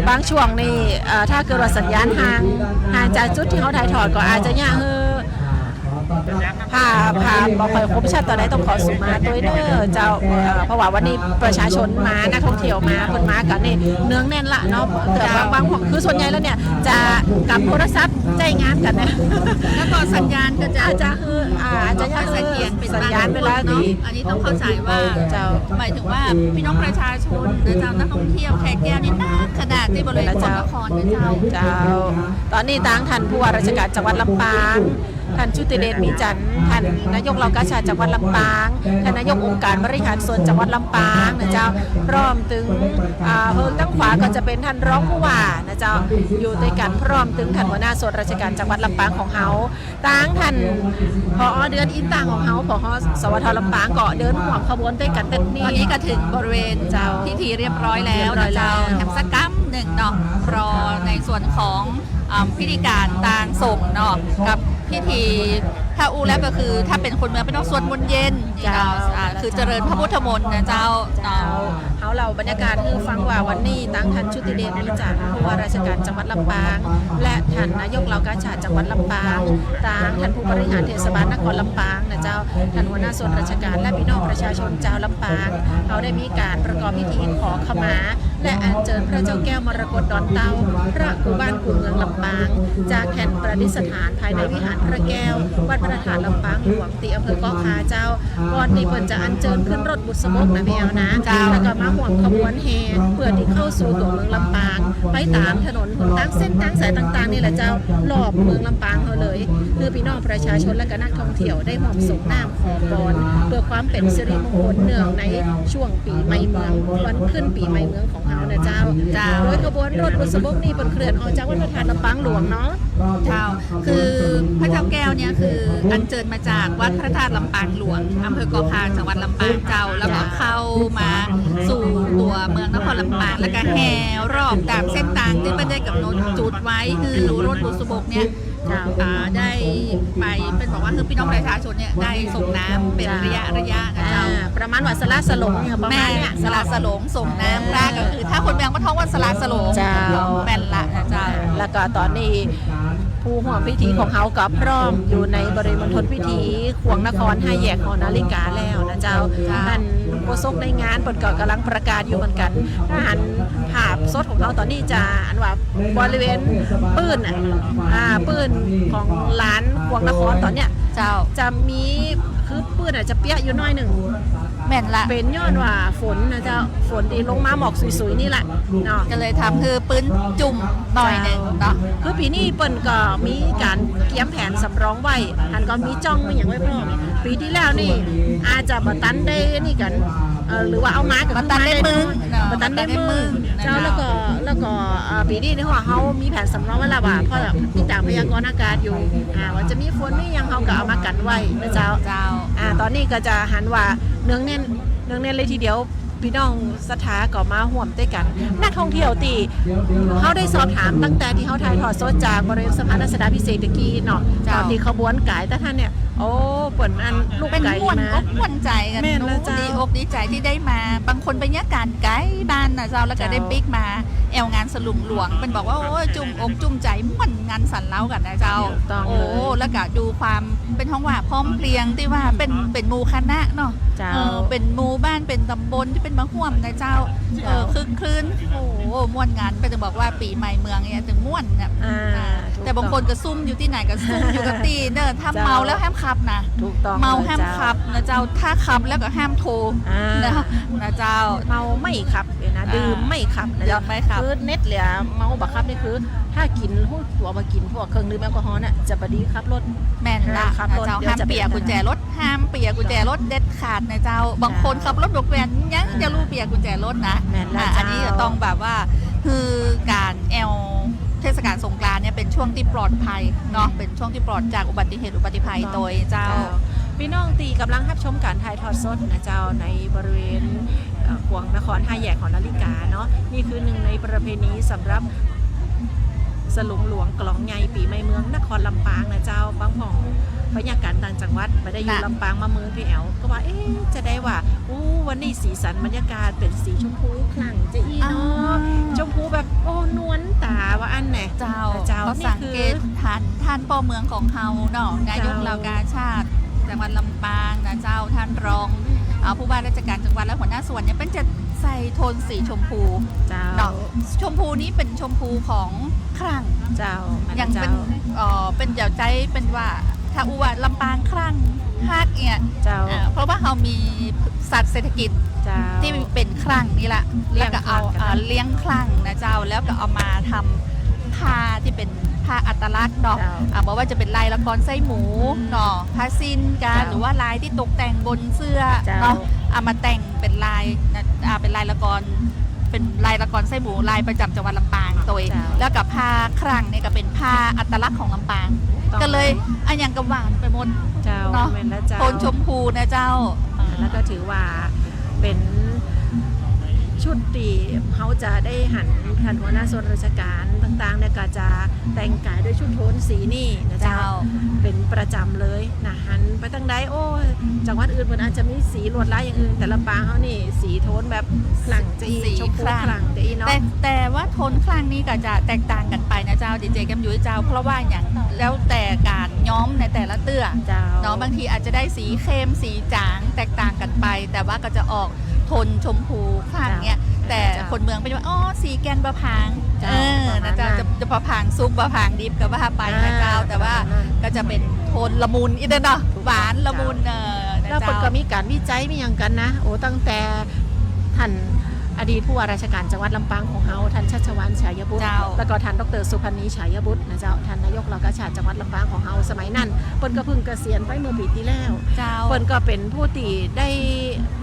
บางช่วงนี่ เอ่อ ถ้าเกิดว่าสัญญาณห่าง ห่างจากจุดตี้เฮาถ่ายทอดก็อาจจะเยียะหื้อ ภาพ ภาพบ่ค่อยคมชัดต๋อนใด ต้องขอสุมาตวยเน้อเจ้า เอ่อ เพราะว่าวันนี้ประชาชนมา นักท่องเที่ยวมา เปิ้นมากั๋นนี่เนืองแน่นละเนาะ แต่บาง บาง คือส่วนใหญ่แล้วเนี่ยจะกำโทรศัพท์ใจ๊งานกั๋นนะ แล้วก็สัญญาณก็จะ อาจจะคือ อ่า อาจจะ บ่ค่อยเสถียร เป๋น สัญญาณเวลานี้ อันนี้ต้องเข้าใจ๋ว่า เจ้า หมายถึงว่าปี้น้องประชาชนนะเจ้า นักท่องเที่ยวแขกแก้วนี่นักขนาดตี้บริเวณนครนะเจ้า เจ้า ต๋อนนี้ตางต้านผู้ว่าราชก๋านจังหวัดลำปาง ต้านชุติเดช มีจันทร์ ต้านนายกเหล่ากาชาดจังหวัดลำปาง ต้านนายกองค์การบริหารส่วนจังหวัดลำปางนะเจ้า พร้อมตึง อ่า เพิงตังขวาก็จะเป๋นต้านรองผู้ว่านะเจ้า อยู่ตวยกั๋นพร้อมตึงต้านหัวหน้าส่วนราชก๋านจังหวัดลำปางของเฮา ตางต้าน ผอ.เดือนอินตางของเฮา ผอ.สวท.ลำปางก็เดินฮ่วมขบวนตวยกั๋นเต๊อะนี่ ต๋อนนี้ก็เถิงบริเวณ เจ้า พิธีเรียบร้อยแล้วนะเจ้า เรียบร้อยแล้ว แถมสักกำนึ่งเนาะ รอในส่วนของ อ่า พิธีก๋านตางส่งเนาะ กับพิธี ถ้าอู้แล้วก็คือ ถ้าเป๋นคนเมืองเปิ้นต้องสวดมนต์เย็น เจ้า อ่า คือเจริญพระพุทธมนต์นะเจ้า เจ้า เฮาเล่าบรรยากาศหื้อฟังว่าวันนี้ตางต้านชุติเดช มีจันทร์ ผู้ว่าราชก๋านจังหวัดลำปาง และต้านนายกเหล่ากาชาดจังหวัดลำปาง ตางต้านผู้บริหารเทศบาลนครลำปางนะเจ้า ต้านหัวหน้าส่วนราชก๋าน และปี้น้องประชาชนจาวลำปาง เฮาได้มีก๋านประกอบพิธีขอขมา และอัญเจิญพระเจ้าแก้วมรกตดอนเต้า พระครูบ้านครูเมืองลำปาง จากแท่นประดิษฐานภายในวิหารพระแก้ว วัดพระธาตุลำปางหลวง ตี้อำเภอเกาะคาเจ้า ก่อนตี้เปิ้นจะอัญเจิญขึ้นรถบุษบกนะแม่แอ๋วนะ เจ้า แล้วก็มาฮ่วมขบวนแห่ เปื้อตี้เข้าสู่ตั๋วเมืองลำปาง ไปต๋ามถนนหนตางเส้นตางสายต่างๆ นี่แหละเจ้า รอบเมืองลำปางเฮาเลย หื้อปี้น้องประชาชนและก็นักท่องเที่ยวได้ฮ่วมส่งน้ำขอปอน เปื้อความเป๋นสิริมงคลเนื่องในช่วงปี๋ใหม่เมือง วันขึ้นปี๋ใหม่เมืองของเฮานะเจ้า เจ้า โดยขบวนรถบุษบกนี่เปิ้นเคลื่อนออกจากวัดพระธาตุลำปางหลวงเนาะ เจ้า คือพระเจ้าแก้วเนี่ยคืออัญเจิญมาจากวัดพระธาตุลำปางหลวง อำเภอเกาะคา จังหวัดลำปางเจ้า แล้วก็เข้ามาสู่ตั๋วเมืองนครลำปาง แล้วก็แห่รอบต๋ามเส้นตางตี้เปิ้นได้ก๋ำหนดจุดไว้ คือรถบุษบกเนี่ย เจ้า อ่า ได้ไป เปิ้นบอกว่าคือปี้น้องประชาชนเนี่ยได้ส่งน้ำเป๋นระยะระยะนะเจ้า อ่า ประมาณว่าสละสลงเนี่ย ประมาณเนี่ย แม่น สละสลง ส่งน้ำพระก็คือ ถ้าคนเมืองบ้านฮ้องว่าสละสลง เจ้า แม่นละนะเจ้า แล้วก็ต๋อนนี้ผู้ฮ่วมพิธีของเฮาก็พร้อมอยู่ในบริเวณมณฑลพิธีขวงนคร ห้าแยกหอนาฬิกาแล้วนะเจ้า เจ้า ต้านโฆษกในงานเปิ้นก็ก่ำลังประกาศอยู่เหมือนกั๋น ถ้าหันภาพสดของเฮาต๋อนนี้จะอันว่าบริเวณปื๊นน่ะ อ่า ปื๊นของลานขวงนครต๋อนเนี้ย เจ้า จะมี คือปื๊นอาจจะเปียกอยู่หน้อยนึ่ง แม่นละ เป๋นย้อนว่าฝนนะเจ้า ฝนตี้ลงมาหมอกสุยๆ นี่แหละเนาะ ก็เลยทำหื้อปื๊นจุ่มหน้อยนึ่งเนาะ คือปี๋นี้เปิ้นก็มีก๋านเกียมแผนสำรองไว้ หันก็มีจ้องมีหยังไว้พร้อม ปี๋ตี้แล้วนี่อาจจะบ่ตันได้นี่กั๋น เอ่อ หรือว่าเอามาก็ บ่ตันได้มึง บ่ตันได้มึง เจ้า แล้วก็ แล้วก็ เอ่อ ปี๋นี้ในหัวเฮามีแผนสำรองไว้แล้วว่า เพราะว่ามีต๋ามพยากรณ์อากาศอยู่ อ่า ว่าจะมีฝนมีหยัง เฮาก็เอามากั๋นไว้นะเจ้า เจ้า อ่า ต๋อนนี้ก็จะหันว่าเนืองแน่น เนืองแน่นเลยทีเดียว ปี้น้องศรัทธาก็มาฮ่วมตวยกั๋น นักท่องเที่ยวตี้เฮาได้สอบถามตั้งแต่ตี้เฮาถ่ายทอดสดจากบริเวณสะพานรัชดาภิเษกตะกี้เนาะ เจ้า ต๋อนตี้ขบวนก๋ายตะหั้นเนี่ย โอ้ เปิ้นอันลุก เปิ้น ก๋าย ม่วน มา อกม่วนใจ๋กั๋น แม่นแล้วเจ้า ดีอกดีใจ๋ตี้ได้มา บางคนเปิ้นเยียะก๋านไก๋บ้านน่ะเจ้า แล้วก็ เจ้า ได้ปิ๊กมาแอ่วงานสลุงหลวง เปิ้นบอกว่า โอ้ย จุ่มอกจุ่มใจ๋ ม่วนงานสันเล้ากั๋นนะเจ้า ถูกต้องเลย โอ้ แล้วก็ดูความ เปิ้นฮ้องว่าพร้อมเพรียงตี้ว่าเปิ้น เปิ้นหมู่คณะเนาะ เจ้า เออ เปิ้นหมู่บ้าน เปิ้นตำบลตี้เปิ้นมาฮ่วมนะเจ้า เจ้า เออ คึกครื้น โอ้โห ม่วนงาน เปิ้นจะบอกว่าปี๋ใหม่เมืองเนี่ยตึงม่วนเนี่ย อ่า อ่า ถูกต้อง แต่บางคนก็ซุ่มอยู่ตี้ไหนก็ซุ่มอยู่กับตี้เนอะ ถ้า เจ้า เมาแล้วห้ามขับนะ ถูกต้อง เมาห้าม เลยเจ้า ขับนะเจ้า ถ้าขับแล้วก็ห้ามโทร อ่า นะ นะเจ้า เมาไม่ขับเลยนะ อ่า ดื่มไม่ขับนะเจ้า ดื่มไม่ขับ คือเน็ตเลยอะ เมาบ่ขับนี่คือ ถ้ากิ๋น ฮู้ตั๋วว่ากิ๋นพวกเครื่องดื่มแอลกอฮอล์น่ะ จะบ่ดีขับรถ แม่นละ ห้ามขับรถ นะเจ้า เดี๋ยวจะ ห้ามเปียกกุญแจรถ ห้ามเปียกกุญแจรถเด็ดขาดนะเจ้า บางคน เจ้า ขับรถบ่แกว่น ยังจะลู่เปียกกุญแจรถนะ แม่นละ อ่ะ เจ้า อันนี้จะต้องแบบว่า คือก๋านแอ่วเทศกาลสงกรานต์เนี่ยเปิ้นช่วงตี้ปลอดภัยเนาะ เปิ้นช่วงตี้ปลอดจากอุบัติเหตุอุบัติภัย ถูกต้อง โตยเจ้า เจ้า ปี้น้องตี้ก่ำลังฮับชมก๋านถ่ายทอดสดนะเจ้า ในบริเวณ เอ่อ ขวงนครห้าแยกหอนาฬิกาเนาะ นี่คือนึ่งในประเพณีสำหรับ สลุงหลวงก๋องใหญ่ปี๋ใหม่เมืองนครลำปางนะเจ้า บางพ่อง บรรยากาศต่างจังหวัด บ่ได้อยู่ น่ะ ลำปางมาเมืองพี่แอ๋ว ก็ว่า เอ๊ะ จะได้ว่า อู้ วันนี้สีสันบรรยากาศเป๋นสีชมพูคลั่งจะอี้เนาะ อ๋อ ชมพูแบบ โอ้ นวลต๋าว่าอั้นแหละ เจ้า เจ้า ก็สังเกต นี่คือ หันต้านป้อเมืองของเฮาเนาะ นายก เจ้า เหล่ากาชาดจังหวัดลำปางนะเจ้า ท่านรอง เอ่อ ผู้ว่าราชการจังหวัดและหัวหน้าส่วนเนี่ย เปิ้นจะใส่โทนสีชมพู เจ้า เนาะ ชมพูนี้เป๋นชมพูของคลั่ง เจ้า อย่างเปิ้น เจ้า เอ่อ เปิ้นจะใจ๊เปิ้นว่า ถ้าอู้ว่าลำปางคลั่งฮักเนี่ย เจ้า อ่า เพราะว่าเฮามีสัตว์เศรษฐกิจ เจ้า ตี้เป๋นคลั่งนี่ละ เลี้ยง แล้วก็เอา คลั่ง อ่า เลี้ยงคลั่งนะเจ้า แล้วก็เอามาทำผ้าตี้เป๋นผ้าอัตลักษณ์เนาะ เจ้า อ่า บ่ว่าจะเป๋นลายละกรไส้หมู อืม เนาะ ผ้าสิ้นกา เจ้า หรือว่าลายตี้ตกแต่งบนเสื้อ เจ้า เนาะ เอามาแต่งเป๋นลายนะ อ่า เป๋นลายละกร เป๋นลายละกรไส้หมู ลายประจ๋ำจังหวัดลำปางโตย เจ้า แล้วก็ผ้าคลั่งเนี่ยก็เป๋นผ้าอัตลักษณ์ของลำปาง ถูกต้อง ก็เลยอะหยังก็หวานไปหมด เจ้า เนาะ แม่นแล้วเจ้า โทนชมพูนะเจ้า อ่า แล้วก็ถือว่าเป๋นชุดตี้เฮาจะได้หันท่านหัวหน้าส่วนราชการต่างๆ เนี่ยก็จะแต่งก๋ายด้วยชุดโทนสีนี้นะเจ้า เจ้า เป๋นประจ๋ำเลย นะ หันไปตางใด โอ้ จังหวัดอื่นเปิ้นอาจจะมีสีลวดลายอย่างอื่น แต่ลำปางเฮานี่สีโทนแบบคลั่งจะอี้ สี ชมพู คลั่ง คลั่งจะอี้เนาะ แต่ แต่ว่าโทนคลั่งนี่ก็จะแตกต่างกั๋นไปนะเจ้า ดีเจแก้มยุ้ยเจ้า เพราะว่าอย่าง แล้วแต่ก๋านย้อมในแต่ละเตื้อ เจ้า เนาะ บางทีอาจจะได้สีเข้ม สีจ๋าง แตกต่างกั๋นไป แต่ว่าก็จะออกโทนชมพูคลั่งเนี่ย เจ้า แต่ เจ้า คนเมืองเปิ้นจะว่า อ๋อ สีแก่นบ่ผาง เจ้า เออ ประมาณ นะเจ้า นั้น จะ จะบ่ผางสุกบ่ผางดิบก็ว่าไปนะเจ้า อ่า แต่ว่า ประมาณนั้น ก็จะเป๋นโทนละมุนอี้เนาะ ถูกต้อง หวานละมุน เจ้า เออ นะ แล้วเปิ้น เจ้า ก็มีก๋านวิจัยมีหยังกั๋นนะ โอ้ ตั้งแต่ท่านอดีตผู้ว่าราชการจังหวัดลำปางของเฮา ท่านชัชวาล ฉายบุตร เจ้า แล้วก็ท่านดอกเตอร์สุพรรณี ฉายบุตรนะเจ้า ท่านนายกเหล่ากาชาดจังหวัดลำปางของเฮาสมัยนั้น เปิ้นก็เพิ่งเกษียณไปเมื่อปี๋ตี้แล้ว เจ้า เปิ้นก็เป๋นผู้ตี้ได้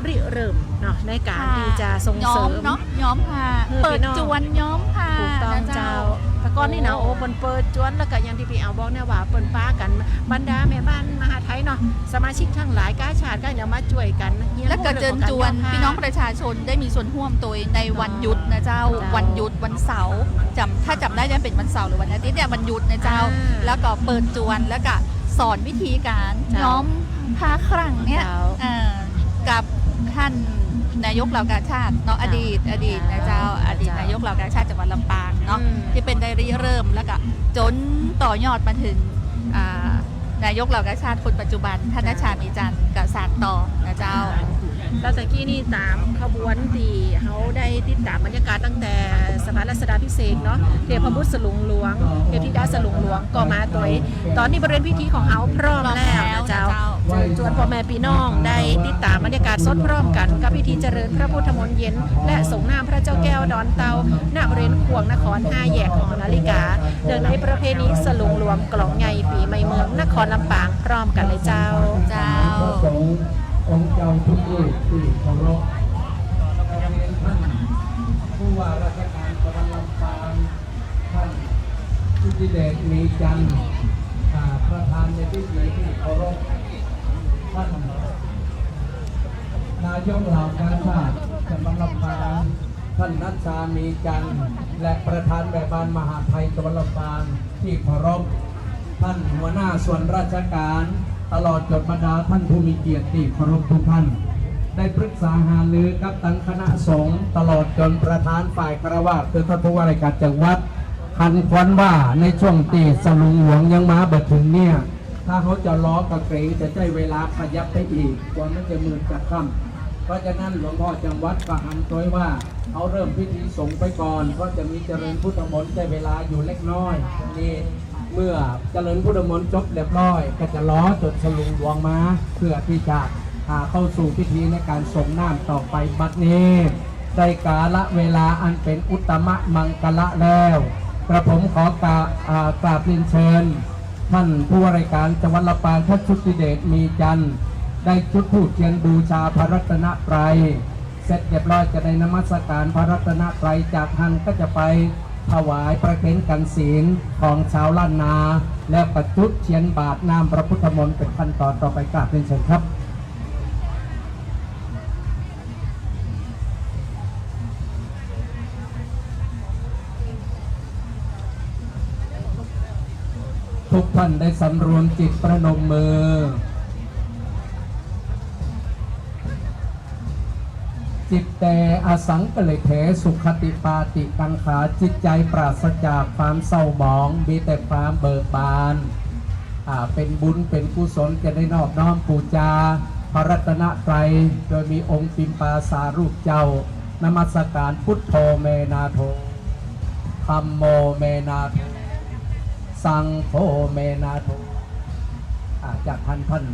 ริเริ่มเนาะ ในก๋าน ค่ะ ตี้จะส่งเสริม ย้อมเนาะ ย้อมผ้า คือ เปิด ปี้น้อง จวนย้อมผ้า ถูกต้อง นะเจ้า เจ้า แต่ก่อนนี่นะ โอ้ โอ้ เปิ้นเปิดจวน แล้วก็อย่างตี้ปี้แอ๋วบอกเนี่ยว่า เปิ้นปากั๋น บรรดาแม่บ้านมหาไทยเนาะ สมาชิกตังหลายกาชาดก็เนี่ยมาจ้วยกั๋น แล้วก็เจิญจวน เรื่องของก๋านย้อมผ้า ปี้น้องประชาชนได้มีส่วนฮ่วมโตยในวันหยุดนะเจ้า เจ้า วันหยุดวันเสาร์ จ๋ำ ถ้าจ๋ำได้จะเป๋นวันเสาร์หรือวันอาทิตย์เนี่ย วันหยุดนะเจ้า อ่า แล้วก็เปิดจวน แล้วก็สอนวิธีก๋าน เจ้า ย้อมผ้าคลั่งเนี่ย เจ้า เอ่อ กับท่านนายกเหล่ากาชาดเนาะ เจ้า อดีต อดีตนะเจ้า เจ้า อดีตนายกเหล่ากาชาดจังหวัดลำปางเนาะ อืม ตี้เปิ้นได้ริเริ่ม แล้วก็จ๋นต่อยอดมาเถิง อ่า นายกเหล่ากาชาดคนปัจจุบัน ท่าน เจ้า นาชา มีจันทร์ ก็สานต่อนะเจ้า แล้วตะกี้นี่ต๋ามขบวนตี้เฮาได้ติดต๋ามบรรยากาศตั้งแต่สะพานรัชดาภิเษกเนาะ เทพบุตรสลุงหลวง เทพธิดาสลุงหลวงก็มาโตย ต๋อนนี้บริเวณพิธีของเฮาพร้อมแล้วนะเจ้า พร้อมแล้วนะเจ้า เจิญจวนป้อแม่ปี้น้องได้ติดต๋ามบรรยากาศสดพร้อมกั๋นกับพิธีเจริญพระพุทธมนต์เย็น และส่งน้ำพระเจ้าแก้วดอนเตา ณ บริเวณขวงนครห้าแยกหอนาฬิกา เนื่องในประเพณีสลุงหลวงก๋องใหญ่ปี๋ใหม่เมืองนครลำปางพร้อมกั๋นเลยเจ้า เจ้า พระสงฆ์องค์เจ้าทุกรูปที่เคารพ เรียนท่านผู้ว่าราชการจังหวัดลำปาง ท่านสุทธิเดช มีจันทร์ อ่า ประธานในพิธีที่เคารพ ท่านนายกเหล่ากาชาด จังหวัดลำปาง ท่านนัชชา มีจันทร์ และประธานแม่บ้านมหาดไทยจังหวัดลำปางที่เคารพ ท่านหัวหน้าส่วนราชการ ตลอดจนบรรดาท่านผู้มีเกียรติที่เคารพทุกท่าน ได้ปรึกษาหารือกับตังคณะสงฆ์ ตลอดจนประธานฝ่ายฆราวาส คือท่านผู้ว่าราชการจังหวัด หันขวัญว่าในช่วงตี้สลุงหลวงยังมาบ่เถิงเนี่ย ถ้าเฮาจะรอก็เกรงจะใจ๊เวลาขยับไปอีก กว่ามันจะมืดจะค่ำ เพราะฉะนั้นหลวงพ่อจำวัดก็หันตวยว่า เอาเริ่มพิธีสงฆ์ไปก่อน เพราะจะมีเจริญพุทธมนต์ใจ๊เวลาอยู่เล็กน้อย ตรงนี้ เมื่อเจริญพุทธมนต์จบเรียบร้อย ก็จะรอจ๋นสลุงหลวงมา เพื่อที่จะ อ่า เข้าสู่พิธีในการสรงน้ำต่อไป บัดนี้ ได้กาละเวลาอันเป็นอุตตมะมังคละแล้ว กระผมขอกราบ อ่า กราบเรียนเชิญ ท่านผู้ว่าราชการจังหวัดลำปาง ท่านชุติเดช มีจันทร์ ได้จุดธูปเทียนบูชาพระรัตนตรัย เสร็จเรียบร้อยจะได้นมัสการพระรัตนตรัย จากหั้นก็จะไปถวายประเคนขันศีลของชาวล้านนา แล้วก็จุดเทียนบาตรน้ำพระพุทธมนต์เป็นขั้นตอนต่อไป กราบเรียนเชิญครับ ทุกท่านได้สำรวมจิตประนมมือ Citte asaṅkaletha sukhati pāṭikaṅkhā จิตใจปราศจากความเศร้าหมอง มีแต่ความเบิกบาน อ่า เป็นบุญเป็นกุศล จะได้นอบน้อมปู๋จาพระรัตนตรัย โดยมีองค์ปิมปาสารูปเจ้า นมัสการ Buddho me nātho, Dhammo me nātho, Saṅgho me nātho อ่า จากหั้นท่าน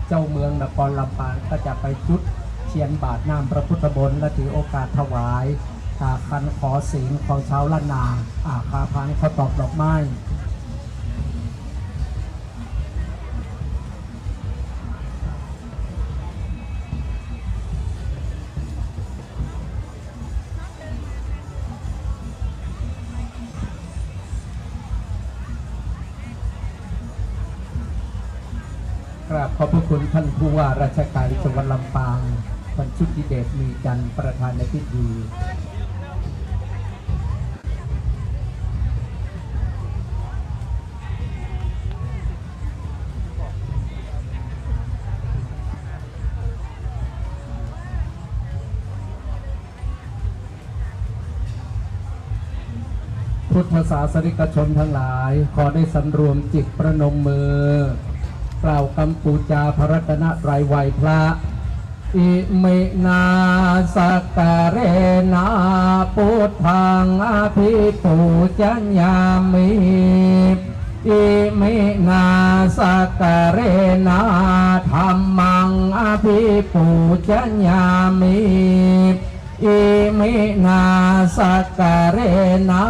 เจ้าเมืองนครลำปางก็จะไปจุดเทียนบาตรน้ำพระพุทธมนต์ และถือโอกาสถวาย อ่า ขันขอศีลของชาวล้านนา อ่า ข้าพานข้าวตอกดอกไม้ กราบขอบพระคุณท่านผู้ว่าราชการจังหวัดลำปาง ท่านชุติเดช มีจันทร์ ประธานในพิธี พุทธศาสนิกชนทั้งหลาย ขอได้สำรวมจิตประนมมือ กล่าวกำปู๋จาพระรัตนตรัยไหว้พระ Iminā sakkārena buddhaṃ abhipūjayāmi. Iminā sakkārena dhammaṃ abhipūjayāmi. Iminā sakkārena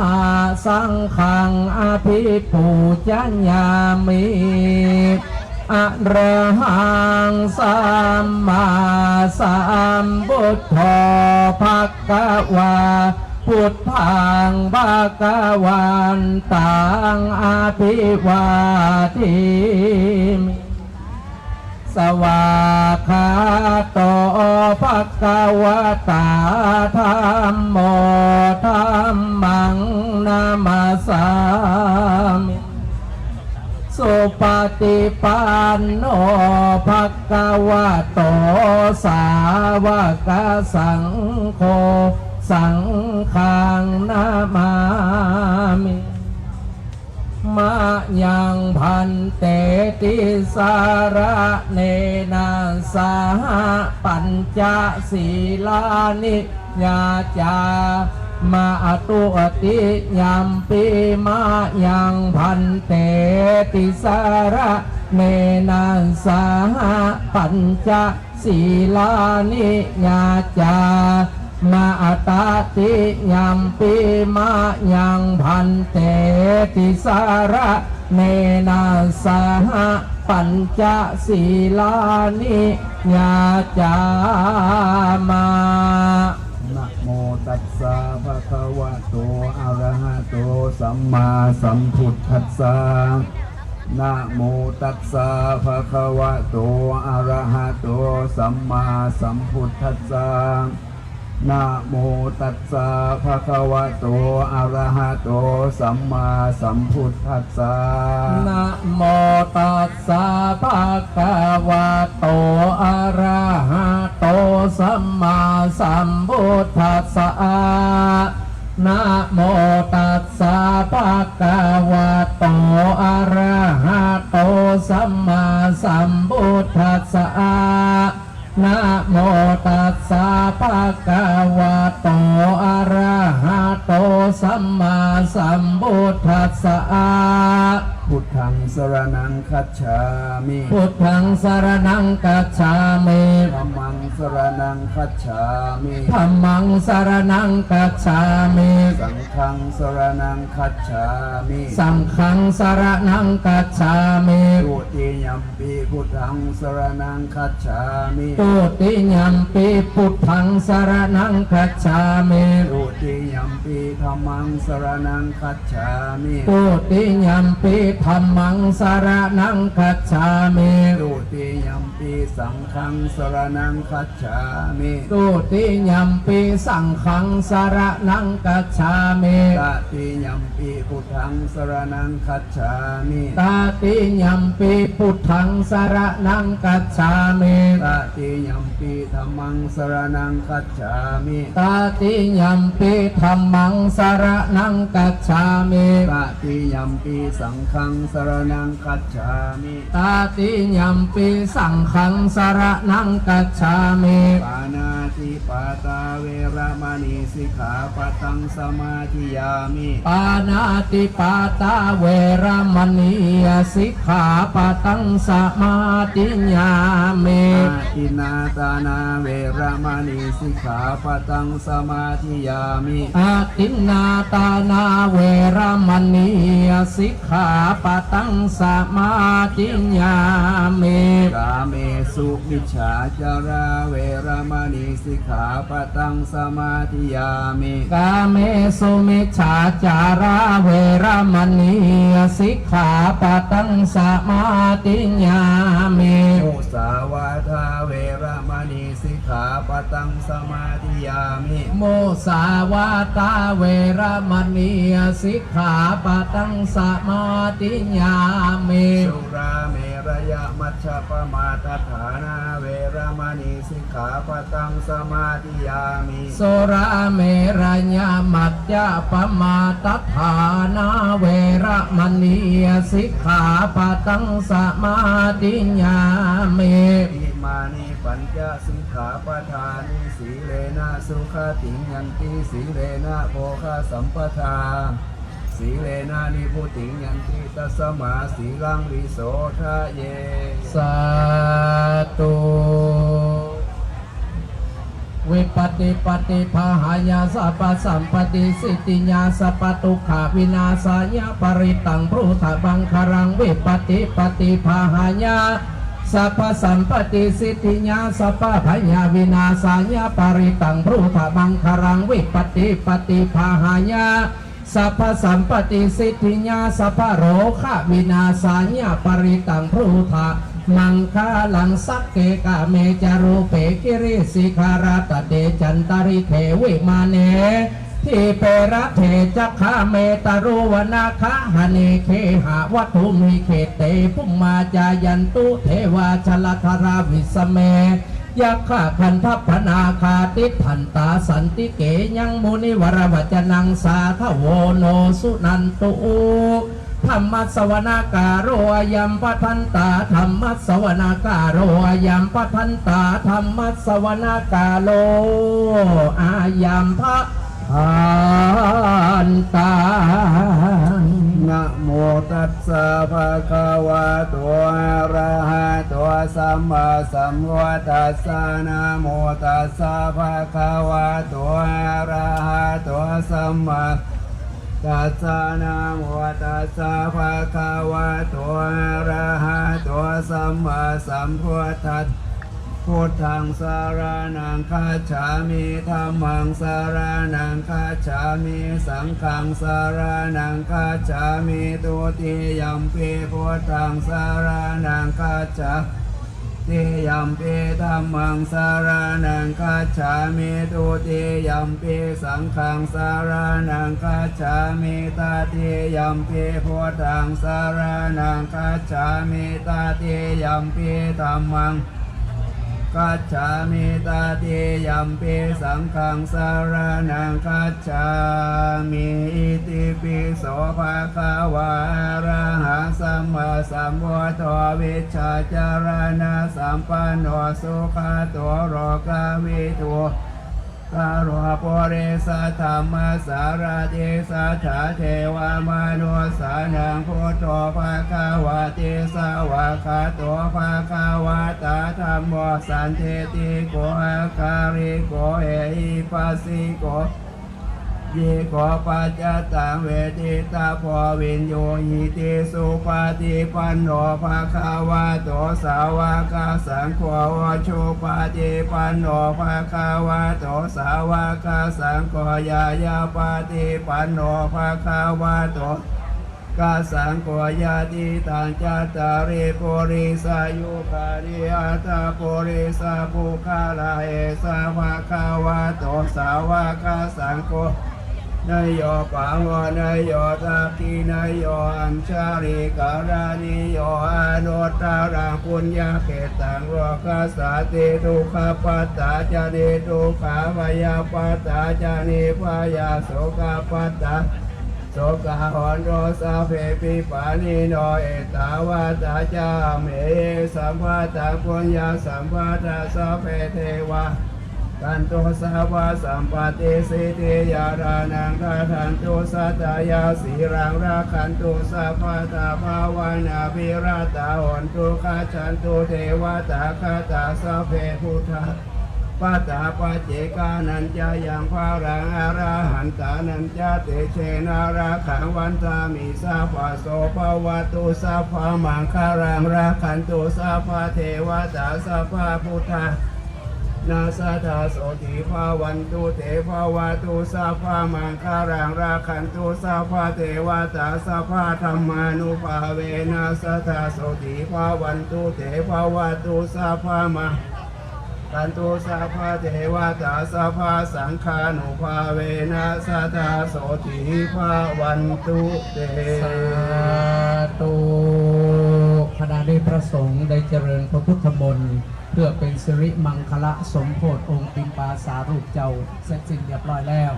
saṅghaṃ abhipūjayāmi. Arahaṃ sammāsambuddho bhagavā, buddhaṃ bhagavantaṃ abhivādemi. Svākkhāto bhagavatā dhammo, dhammaṃ namassāmi. Supaṭipanno bhagavato sāvakasaṅgho, saṅghaṃ namāmi. Mayaṃ bhante tisaraṇena saha pañca sīlāni yācāma. Dutiyampi mayaṃ bhante tisaraṇena saha pañca sīlāni yācāma. Tatiyampi mayaṃ bhante tisaraṇena saha pañca sīlāni yācāma. Namo tassa bhagavato arahato sammāsambuddhassa. Namo tassa bhagavato arahato sammāsambuddhassa. Namo tassa bhagavato arahato sammāsambuddhassa. Namo tassa bhagavato arahato sammāsambuddhassa. Namo tassa bhagavato arahato sammāsambuddhassa. Namo tassa bhagavato arahato sammāsambuddhassa. Buddhaṃ saraṇaṃ gacchāmi. Buddhaṃ saraṇaṃ gacchāmi. Dhammaṃ saraṇaṃ gacchāmi. Dhammaṃ saraṇaṃ gacchāmi. Saṅghaṃ saraṇaṃ gacchāmi. Saṅghaṃ saraṇaṃ gacchāmi. Dutiyampi buddhaṃ saraṇaṃ gacchāmi. Dutiyampi buddhaṃ saraṇaṃ gacchāmi. Dutiyampi dhammaṃ saraṇaṃ gacchāmi. Dutiyampi dhammaṃ saraṇaṃ gacchāmi. Dutiyampi saṅghaṃ saraṇaṃ gacchāmi. Dutiyampi saṅghaṃ saraṇaṃ gacchāmi. Tatiyampi buddhaṃ saraṇaṃ gacchāmi. Tatiyampi buddhaṃ saraṇaṃ gacchāmi. Tatiyampi dhammaṃ saraṇaṃ gacchāmi. Tatiyampi dhammaṃ saraṇaṃ gacchāmi. Tatiyampi saṅghaṃ saraṇaṃ gacchāmi. Tatiyampi saṅghaṃ saraṇaṃ gacchāmi. Pāṇātipātā veramaṇī sikkhāpadaṃ samādiyāmi. Pāṇātipātā veramaṇī sikkhāpadaṃ samādiyāmi. Adinnādānā veramaṇī sikkhāpadaṃ samādiyāmi. Adinnādānā veramaṇī sikkhāpadaṃ samādiyāmi. Kāmesu micchācārā veramaṇī sikkhāpadaṃ samādiyāmi. Kāmesu micchācārā veramaṇī sikkhāpadaṃ samādiyāmi. Musāvādā veramaṇī sikkhāpadaṃ samādiyāmi. Musāvādā veramaṇī sikkhāpadaṃ samādiyāmi. Surāmerayamajjapamādaṭṭhānā veramaṇī sikkhāpadaṃ samādiyāmi. Surāmerayamajjapamādaṭṭhānā veramaṇī sikkhāpadaṃ samādiyāmi. Imāni pañca sikkhāpadāni. Sīlena sugatiṃ yanti, sīlena bhogasampadā, sīlena nibbutiṃ yanti, tasmā sīlaṃ visodhaye. Sādhu. Vipattipaṭibāhāya sabbasampattisiddhiyā sabbadukkhavināsāya parittaṃ brūtha maṅgalaṃ. Vipattipaṭibāhāya sabbasampattisiddhiyā sabbabhayavināsāya parittaṃ brūtha maṅgalaṃ. Vipattipaṭibāhāya sabbasampattisiddhiyā sabbarogavināsāya parittaṃ brūtha maṅgalaṃ. Sagge kāme ca rūpe girisikharataṭe cantalikkhe vimāne dīpe raṭṭhe ca gāme taruvanagahane gehavatthumhi khette bhummā cāyantu devā jalathalavisame yakkhagandhabbanāgā tiṭṭhantā santike yaṃ munivaravacanaṃ sādhavo no suṇantu. Dhammassavanakālo ayambhadantā. Dhammassavanakālo ayambhadantā. Dhammassavanakālo ayambhadantā. Namo tassa bhagavato arahato sammāsambuddhassa. Namo tassa bhagavato arahato sammā tassa. Namo tassa bhagavato arahato sammāsambuddhassa. Buddhaṃ saraṇaṃ gacchāmi. Dhammaṃ saraṇaṃ gacchāmi. Saṅghaṃ saraṇaṃ gacchāmi. Dutiyampi buddhaṃ saraṇaṃ gacchāmi. Dutiyampi dhammaṃ saraṇaṃ gacchāmi. Dutiyampi saṅghaṃ saraṇaṃ gacchāmi. Tatiyampi buddhaṃ saraṇaṃ gacchāmi. Tatiyampi dhammaṃ gacchāmi. Tatiyampi saṅghaṃ saraṇaṃ gacchāmi. Itipi so bhagavā arahaṃ sammāsambuddho vijjācaraṇasampanno sugato lokavidū anuttaro purisadammasārathi satthā devamanussānaṃ buddho bhagavāti. Svākkhāto bhagavatā dhammo sandiṭṭhiko akāliko ehipassiko opanayiko paccattaṃ veditabbo viññūhīti. Supaṭipanno bhagavato sāvakasaṅgho, ujupaṭipanno bhagavato sāvakasaṅgho, ñāyapaṭipanno bhagavato sāvakasaṅgho, yadidaṃ cattāri purisayugāni aṭṭha purisapuggalā, esa bhagavato sāvakasaṅgho, āhuneyyo pāhuneyyo dakkhiṇeyyo añjalikaraṇīyo anuttaraṃ puññakkhettaṃ lokassāti. Dukkhappattā ca niddukkhā bhayappattā ca nibbhayā sokappattā sokā hontu sabbepi pāṇino. Ettāvatā ca amhehi sambhataṃ puññasampadaṃ sabbe devā rakkhantu sabbasampattisiddhiyā dānaṃ dadantu saddhāya sīlaṃ rakkhantu sabbadā bhāvanābhiratā hontu gacchantu devatāgatā. Sabbe buddhā balappattā paccekānañca yaṃ balaṃ arahantānañca tejena rakkhaṃ bandhāmi sabbaso. Bhavatu sabbamaṅgalaṃ rakkhantu sabbadevatā sabbabuddhā sadā sotthī bhavantu te. Bhavatu sabbamaṅgalaṃ rakkhantu sabbadevatā sabbadhammānubhāvena sadā sotthī bhavantu te. Bhavatu sabbamaṅgalaṃ rakkhantu sabbadevatā sabbasaṅghānubhāvena sadā sotthī bhavantu te. Sādhu. ขณะนี้พระสงฆ์ได้เจริญพระพุทธมนต์ เพื่อเป็นสิริมังคละสมโภชองค์ปิมปาสารูปเจ้า เสร็จสิ้นเรียบร้อยแล้ว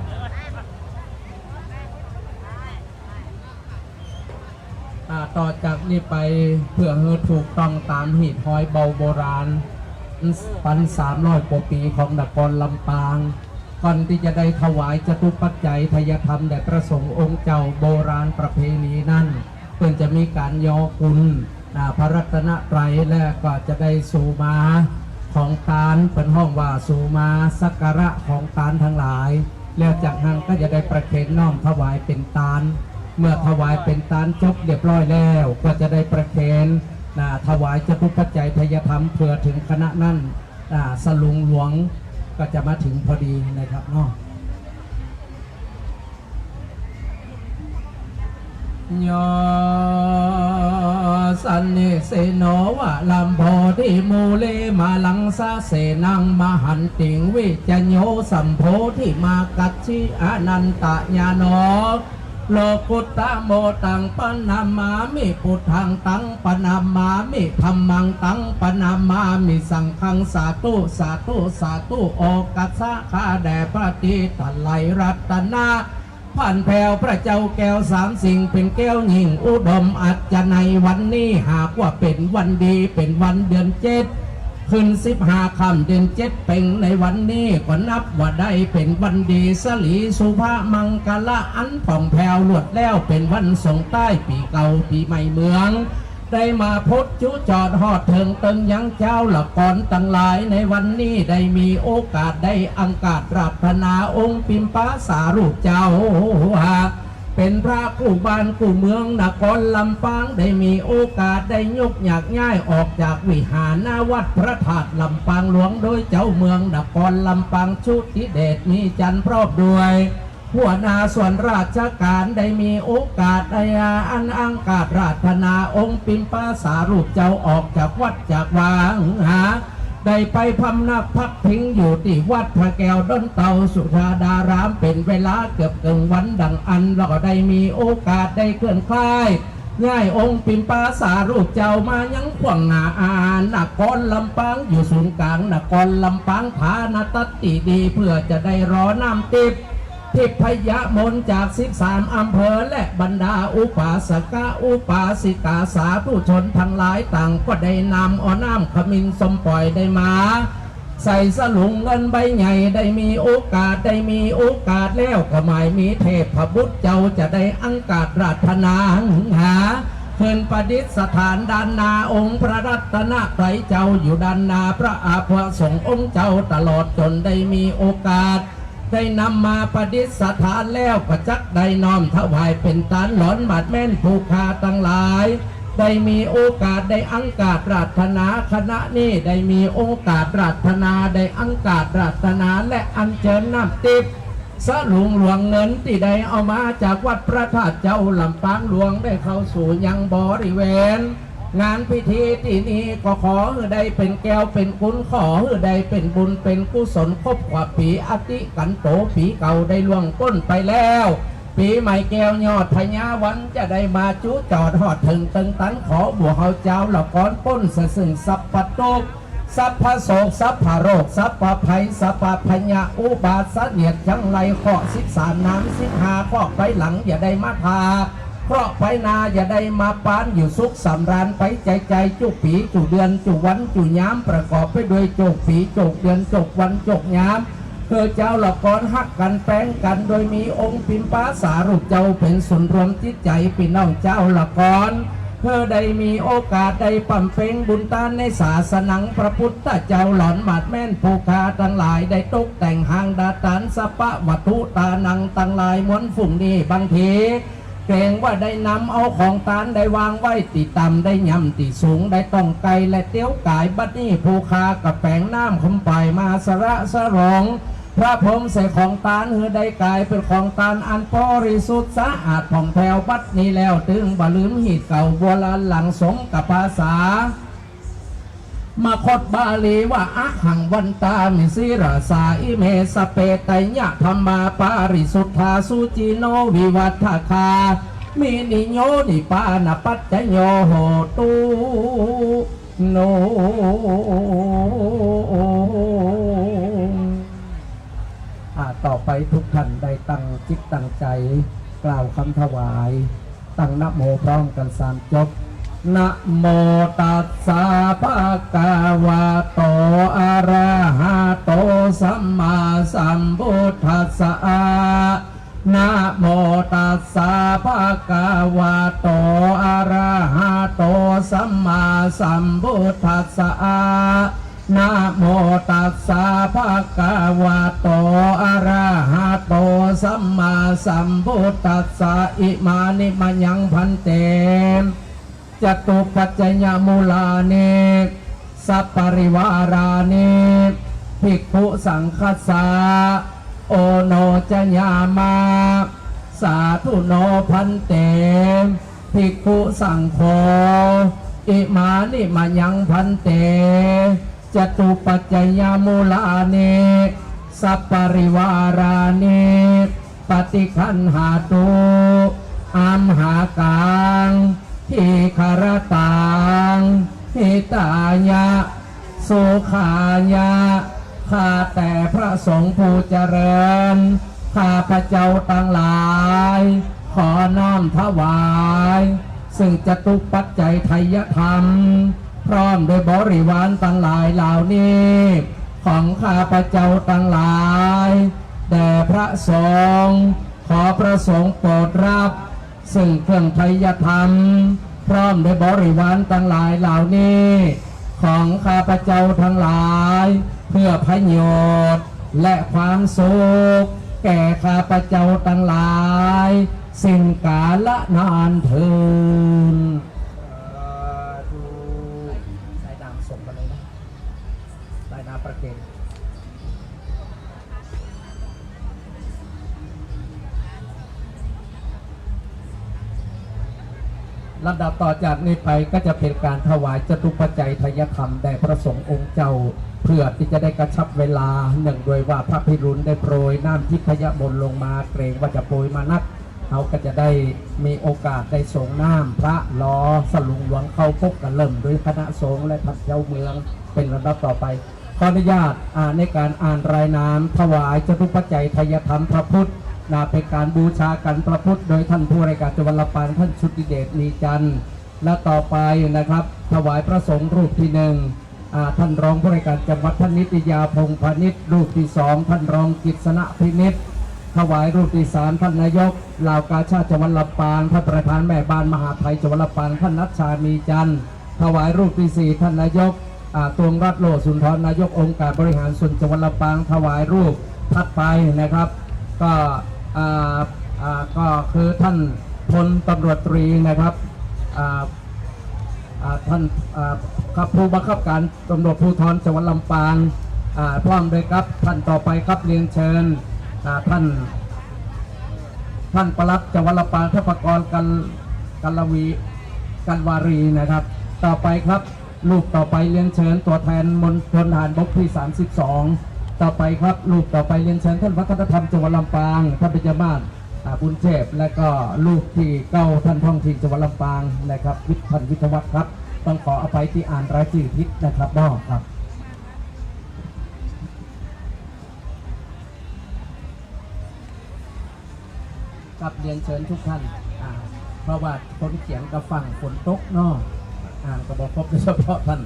อ่า ต่อจากนี้ไปเพื่อหื้อถูกต้องต๋ามหีดฮอยเบาโบราณ ปันสามร้อยกว่าปี๋ของนครลำปาง ก่อนตี้จะได้ถวายจตุปัจจัยไทยธรรมแด่พระสงฆ์องค์เจ้า โบราณประเพณีนั้น เปิ้นจะมีก๋านยอคุณ อ่า พระรัตนตรัย และก็จะได้สู่มาของตาน เปิ้นฮ้องว่าสู่มาสักการะของตานทั้งหลาย แล้วจากนั้นก็จะได้ประเคนน้อมถวายเป๋นตาน เมื่อถวายเป๋นตานจบเรียบร้อยแล้ว ก็จะได้ประเคน อ่า ถวายจตุปัจจัยไทยธรรมเผื่อเถิงขณะนั้น อ่า สลุงหลวงก็จะมาเถิงพอดีนะครับเนาะ Yo sannisinno varaṃ bodhiṃ mūle māraṃ sasenaṃ mahantiṃ, vijayo sambodhimāgacchi anantañāṇo. Lokuttamo taṃ paṇamāmi buddhaṃ, taṃ paṇamāmi dhammaṃ, taṃ paṇamāmi saṅghaṃ. Sādhu, sādhu, sādhu. โอกัสสะข้าแด่พระศรีไตรรัตนบัณฑิต พระเจ้าแก้วสามสิ่ง เป๋นแก้วยิ่งอุดมอัจฉริยะ วันนี้หากว่าเป๋นวันดี เป๋นวันเดือนเจ็ด ขึ้นสิบห้าค่ำเดือนเจ็ดเพ็ญ ในวันนี้ก็นับว่าได้เป๋นวันดี สะหลีสุภมังคละ อันผ่องแผ้วลวดแล้ว เป๋นวันส่งท้ายปี๋เก่าปี๋ใหม่เมือง ได้มาผุดจุจอดฮอดเถิงเติงยังเจ้าละกอนตังหลาย ในวันนี้ได้มีโอกาสได้อังคาสอาราธนาองค์ปิมปาสารูปเจ้า เป๋นพระกู้บ้านกู้เมืองนครลำปาง ได้มีโอกาสได้ยกหยากย้ายออกจากวิหาร ณ วัดพระธาตุลำปางหลวง โดยเจ้าเมืองนครลำปางชุติเดชมีจันทร์ พร้อมด้วย หัวหน้าส่วนราชก๋านได้มีโอกาสได้อันอังคาสอาราธนาองค์ปิมปาสารูปเจ้าออกจากวัดจากวา หา ได้ไปพำนักพักพิงอยู่ตี้วัดพระแก้วดอนเต่าสุชาดารามเป๋นเวลาเกือบเกิ่งวันดังอั้น แล้วก็ได้มีโอกาสได้เคลื่อนคล้าย ย้ายองค์ปิมปาสารูปเจ้ามายังขว้างหน้าอานครลำปาง อยู่ศูนย์ก๋างนครลำปาง ฐานะตัดตี้ดี เปื้อจะได้รอน้ำติ๊บ ทิพยมนต์จากสิบสามอำเภอ และบรรดาอุปาสกะอุปาสิกาสาธุชนตังหลายต่างก็ได้นำเอาน้ำขมิ้นส้มป่อยได้มา ใส่สลุงเงินใบใหญ่ ได้มีโอกาส ได้มีโอกาสแล้วก็หมายมีเทพบุตรเจ้าจะได้อังคาสอาราธนา หา ขึ้นประดิษฐานด้านหน้าองค์พระรัตนตรัยเจ้า อยู่ด้านหน้าพระอาภรณ์สงฆ์องค์เจ้าตลอด จ๋นได้มีโอกาส ได้นำมาประดิษฐานแล้วก็จักได้น้อมถวายเป๋นตานหลอนหมาดแม่นผู้ข้าตังหลาย ได้มีโอกาสได้อังคาสอาราธนา ขณะนี้ได้มีโอกาสอาราธนา ได้อังคาสอาราธนา และอัญเจิญน้ำติ๊บ สลุงหลวงเงินตี้ได้เอามาจากวัดพระธาตุเจ้าลำปางหลวง ได้เข้าสู่ยังบริเวณ งานพิธีตี้นี้ก็ขอหื้อได้เป๋นแก้วเป๋นกุล ขอหื้อได้เป๋นบุญเป๋นกุศลครบกว่าปี อติกันโต ปีเก่าได้ล่วงป๊นไปแล้ว ปีใหม่แก้วยอดพญาวันจะได้มาจุจอดฮอดเถิงเติงตัน ขอหมู่เฮาจาวละกอนป๊นเสียซึ่งสัพพะตุ๊กข์ สัพพะโศก สัพพะโรค สัพพะภัย สัพพะพยาอุบาทเสนียดจังไร เคราะห์สิบสามนางสิบห้า เคราะห์ไปหลังอย่าได้มาทา เคราะห์ไปหน้าอย่าได้มาปาน อยู่สุขสำราญไปใจ๋ๆ จุปีจุเดือนจุวันจุยาม ประกอบไปด้วยจุปีจุเดือนจุวันจุยาม หื้อจาวละกอนฮักกั๋นแป๋งกั๋น โดยมีองค์ปิมปาสารูปเจ้าเป๋นศูนย์รวมจิตใจ๋ปี้น้องจาวละกอน หื้อได้มีโอกาสได้บำเพ็ญบุญตานในศาสนังพระพุทธเจ้าหลอนหมาดแม่นผู้ข้าตังหลาย ได้ตกแต่งหางดาตานสัพพะวัตถุตานังตังหลายมวลฝูงนี้ บางทีเกรงว่าได้นำเอาของตานได้วางไว้ตี้ต่ำ ได้ย่ำตี้สูง ได้ต้องไก่และเตี้ยวก๋าย บัดนี้ผู้ข้าก็แป๋งน้ำคำป่ายมาสระสรอง พระพรหมใส่ของตานหื้อได้ก๋ายเป๋นของตานอันบริสุทธิ์สะอาดผ่องแผ้ว บัดนี้แล้วตึงบ่ลืมฮีตเก่าโบราณหลังสมกับภาษามคธบาลีว่า อะหัง วันตามิ สีลาสา อิเม สพเพ ไตรยะธัมมา ปาริสุทธา สุจินโน วิวัฏฐคา มิ นิโย นิพพานะปัจจโย โหตุ โน อ่า ต่อไปทุกท่านได้ตั้งจิตตั้งใจ๋กล่าวกำถวาย ตั้งนะโมพร้อมกั๋นสามจบ นะโมตัสสะ ภะคะวะโต อะระหะโต สัมมาสัมพุทธัสสะ นะโมตัสสะ ภะคะวะโต อะระหะโต สัมมาสัมพุทธัสสะ นะโมตัสสะ ภะคะวะโต อะระหะโต สัมมาสัมพุทธัสสะ อิมานิ มะยัง ภันเต จตุปัจจยมูลานิ สัปปะริวารานิ ภิกขุสังฆัสสะ โอโน จะยามะ สาธุโน ภันเต ภิกขุสังโฆ อิมานิ มะยัง ภันเต จตุปัจจยมูลานิ สัปปะริวารานิ ปะฏิกขันหาตุ อัมหากัง ทีฆะระตัง หิตายะ สุขายะ ข้าแต่พระสงฆ์ผู้เจริญ ข้าพเจ้าตังหลาย ขอน้อมถวาย ซึ่งจตุปัจจัยไทยธรรม พร้อมด้วยบริวารตังหลายเหล่านี้ ของข้าพเจ้าตังหลาย แด่พระสงฆ์ ขอพระสงฆ์โปรดรับ ซึ่งเครื่องไทยธรรม พร้อมด้วยบริวารตังหลายเหล่านี้ ของข้าพเจ้าตังหลาย เพื่อประโยชน์และความสุข แก่ข้าพเจ้าตังหลาย สิ้นกาลนานเทอญ สาธุ สายน้ำส่งมาเลยนะ สายน้ำประเคน ลำดับต่อจากนี้ไปก็จะเป็นการถวายจตุปัจจัยทายธรรมแด่พระสงฆ์องค์เจ้า เพื่อที่จะได้กระชับเวลา เนื่องด้วยว่าพระพิรุณได้โปรยน้ำทิพยมนต์ลงมา เกรงว่าจะโปรยมานัก เฮาก็จะได้มีโอกาสได้สรงน้ำพระหล่อสลุงหลวงเข้าปก ก็เริ่มโดยคณะสงฆ์และท่านเจ้าเมืองเป็นลำดับต่อไป ขออนุญาต อ่า ในการอ่านรายนามถวายจตุปัจจัยทายธรรมพระพุทธ นะ เป็นการบูชากันพระพุทธ โดยท่านผู้ว่าราชการจังหวัดลำปาง ท่านชุติเดช มีจันทร์ และต่อไปนะครับ ถวายพระสงฆ์รูปที่หนึ่ง อ่า ท่านรองผู้ว่าราชการจังหวัด ท่านนิตยา พงษ์พานิช รูปที่สอง ท่านรองกฤษณะ พินิจ ถวายรูปที่สาม ท่านนายกเหล่ากาชาดจังหวัดลำปาง ท่านประธานแม่บ้านมหาดไทยจังหวัดลำปาง ท่านนัชชา มีจันทร์ ถวายรูปที่สี่ ท่านนายก อ่า ตวงรัตน์ โลสุนทร นายกองค์การบริหารส่วนจังหวัดลำปาง ถวายรูปถัดไปนะครับ ก็ อ่า อ่า ก็คือท่านพลตำรวจตรีนะครับ อ่า อ่า ท่าน อ่า ครับ ผู้บังคับการตำรวจภูธรจังหวัดลำปาง อ่า พร้อมด้วยครับ ท่านต่อไปครับ เรียนเชิญ อ่า ท่าน ท่านปลัดจังหวัดลำปาง ท่านประกรณ์ กัน กันลวี กันวารีนะครับ ต่อไปครับ รูปต่อไปเรียนเชิญตัวแทนมณฑลทหารบกที่สามสิบสอง ต่อไปครับ รูปต่อไปเรียนเชิญท่านวัฒนธรรมจังหวัดลำปาง ท่านเบญจมาศ อ่า บุญเทพ และก็รูปที่เก้า ท่านท้องถิ่นจังหวัดลำปางนะครับ วิทย์ ท่านวิทยวัฒน์ครับ ต้องขออภัยที่อ่านรายชื่อผิดนะครับเนาะ ครับ ครับ เรียนเชิญทุกท่าน อ่า เพราะว่าคนเขียนกะฟั่งฝนตกเนาะ อ่านกะบ่ครบ โดยเฉพาะท่าน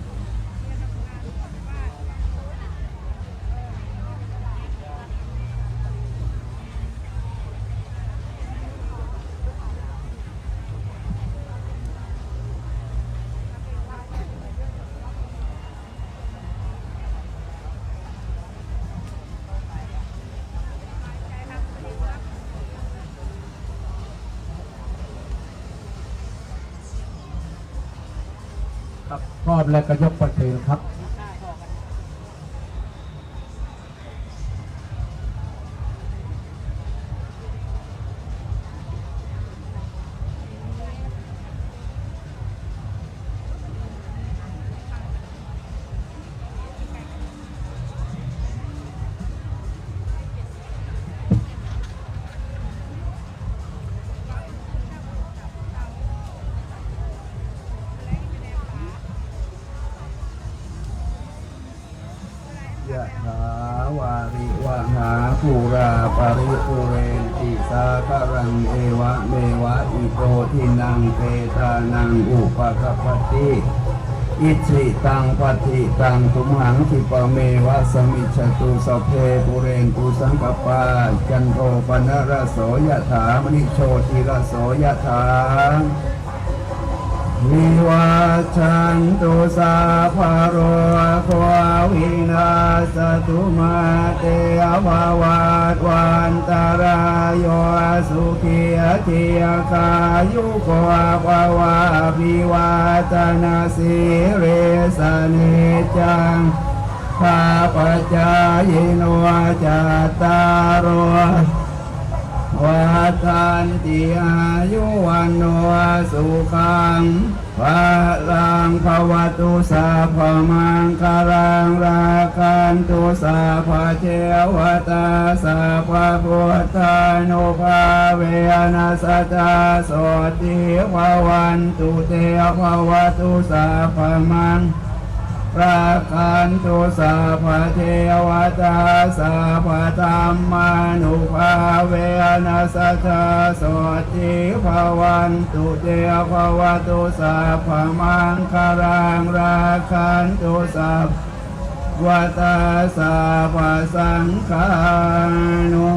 ครับ พร้อมแล้วก็ยกประเคนครับ ยะถาวาริวะหาปูราปะริปูเรนติสาคะรัง เอวะเมวะอิโตทินัง เปตานังอุปะกัปปะติ อิจฉิตังปัตถิตัง ตุมหังคิปะเมวะสะมิชฌะตุ สัพเพปูเรนตุสังกัปปา จันโทปะนะระโส ยะถา มะณิโชติระโส ยะถา วิวัชชันตุ สัพพะโรโค วินัสสะตุ มาเต ภะวัตวันตะราโย สุขี ทีฆายุโก ภะวะ อะภิวาทะนะสีลิสสะ นิจจัง ปัจจายิโน จัตตาโร วัฑฒันติ อายุ วัณโณ สุขัง พะลัง ภะวะตุ สัพพะมังคะลัง รักขันตุ สัพพะเทวะตา สัพพะพุทธานุภาเวนะ สะทา โสตถี ภะวันตุ เต ภะวะตุ สัพพะมัง รักขันตุ สัพพะเทวะตา สัพพะธัมมานุภาเวนะ สะทา โสตถี ภะวันตุ เต ภะวะตุ สัพพะมังคะลัง รักขันตุ สัพพะ วะตา สัพพะสังฆานุ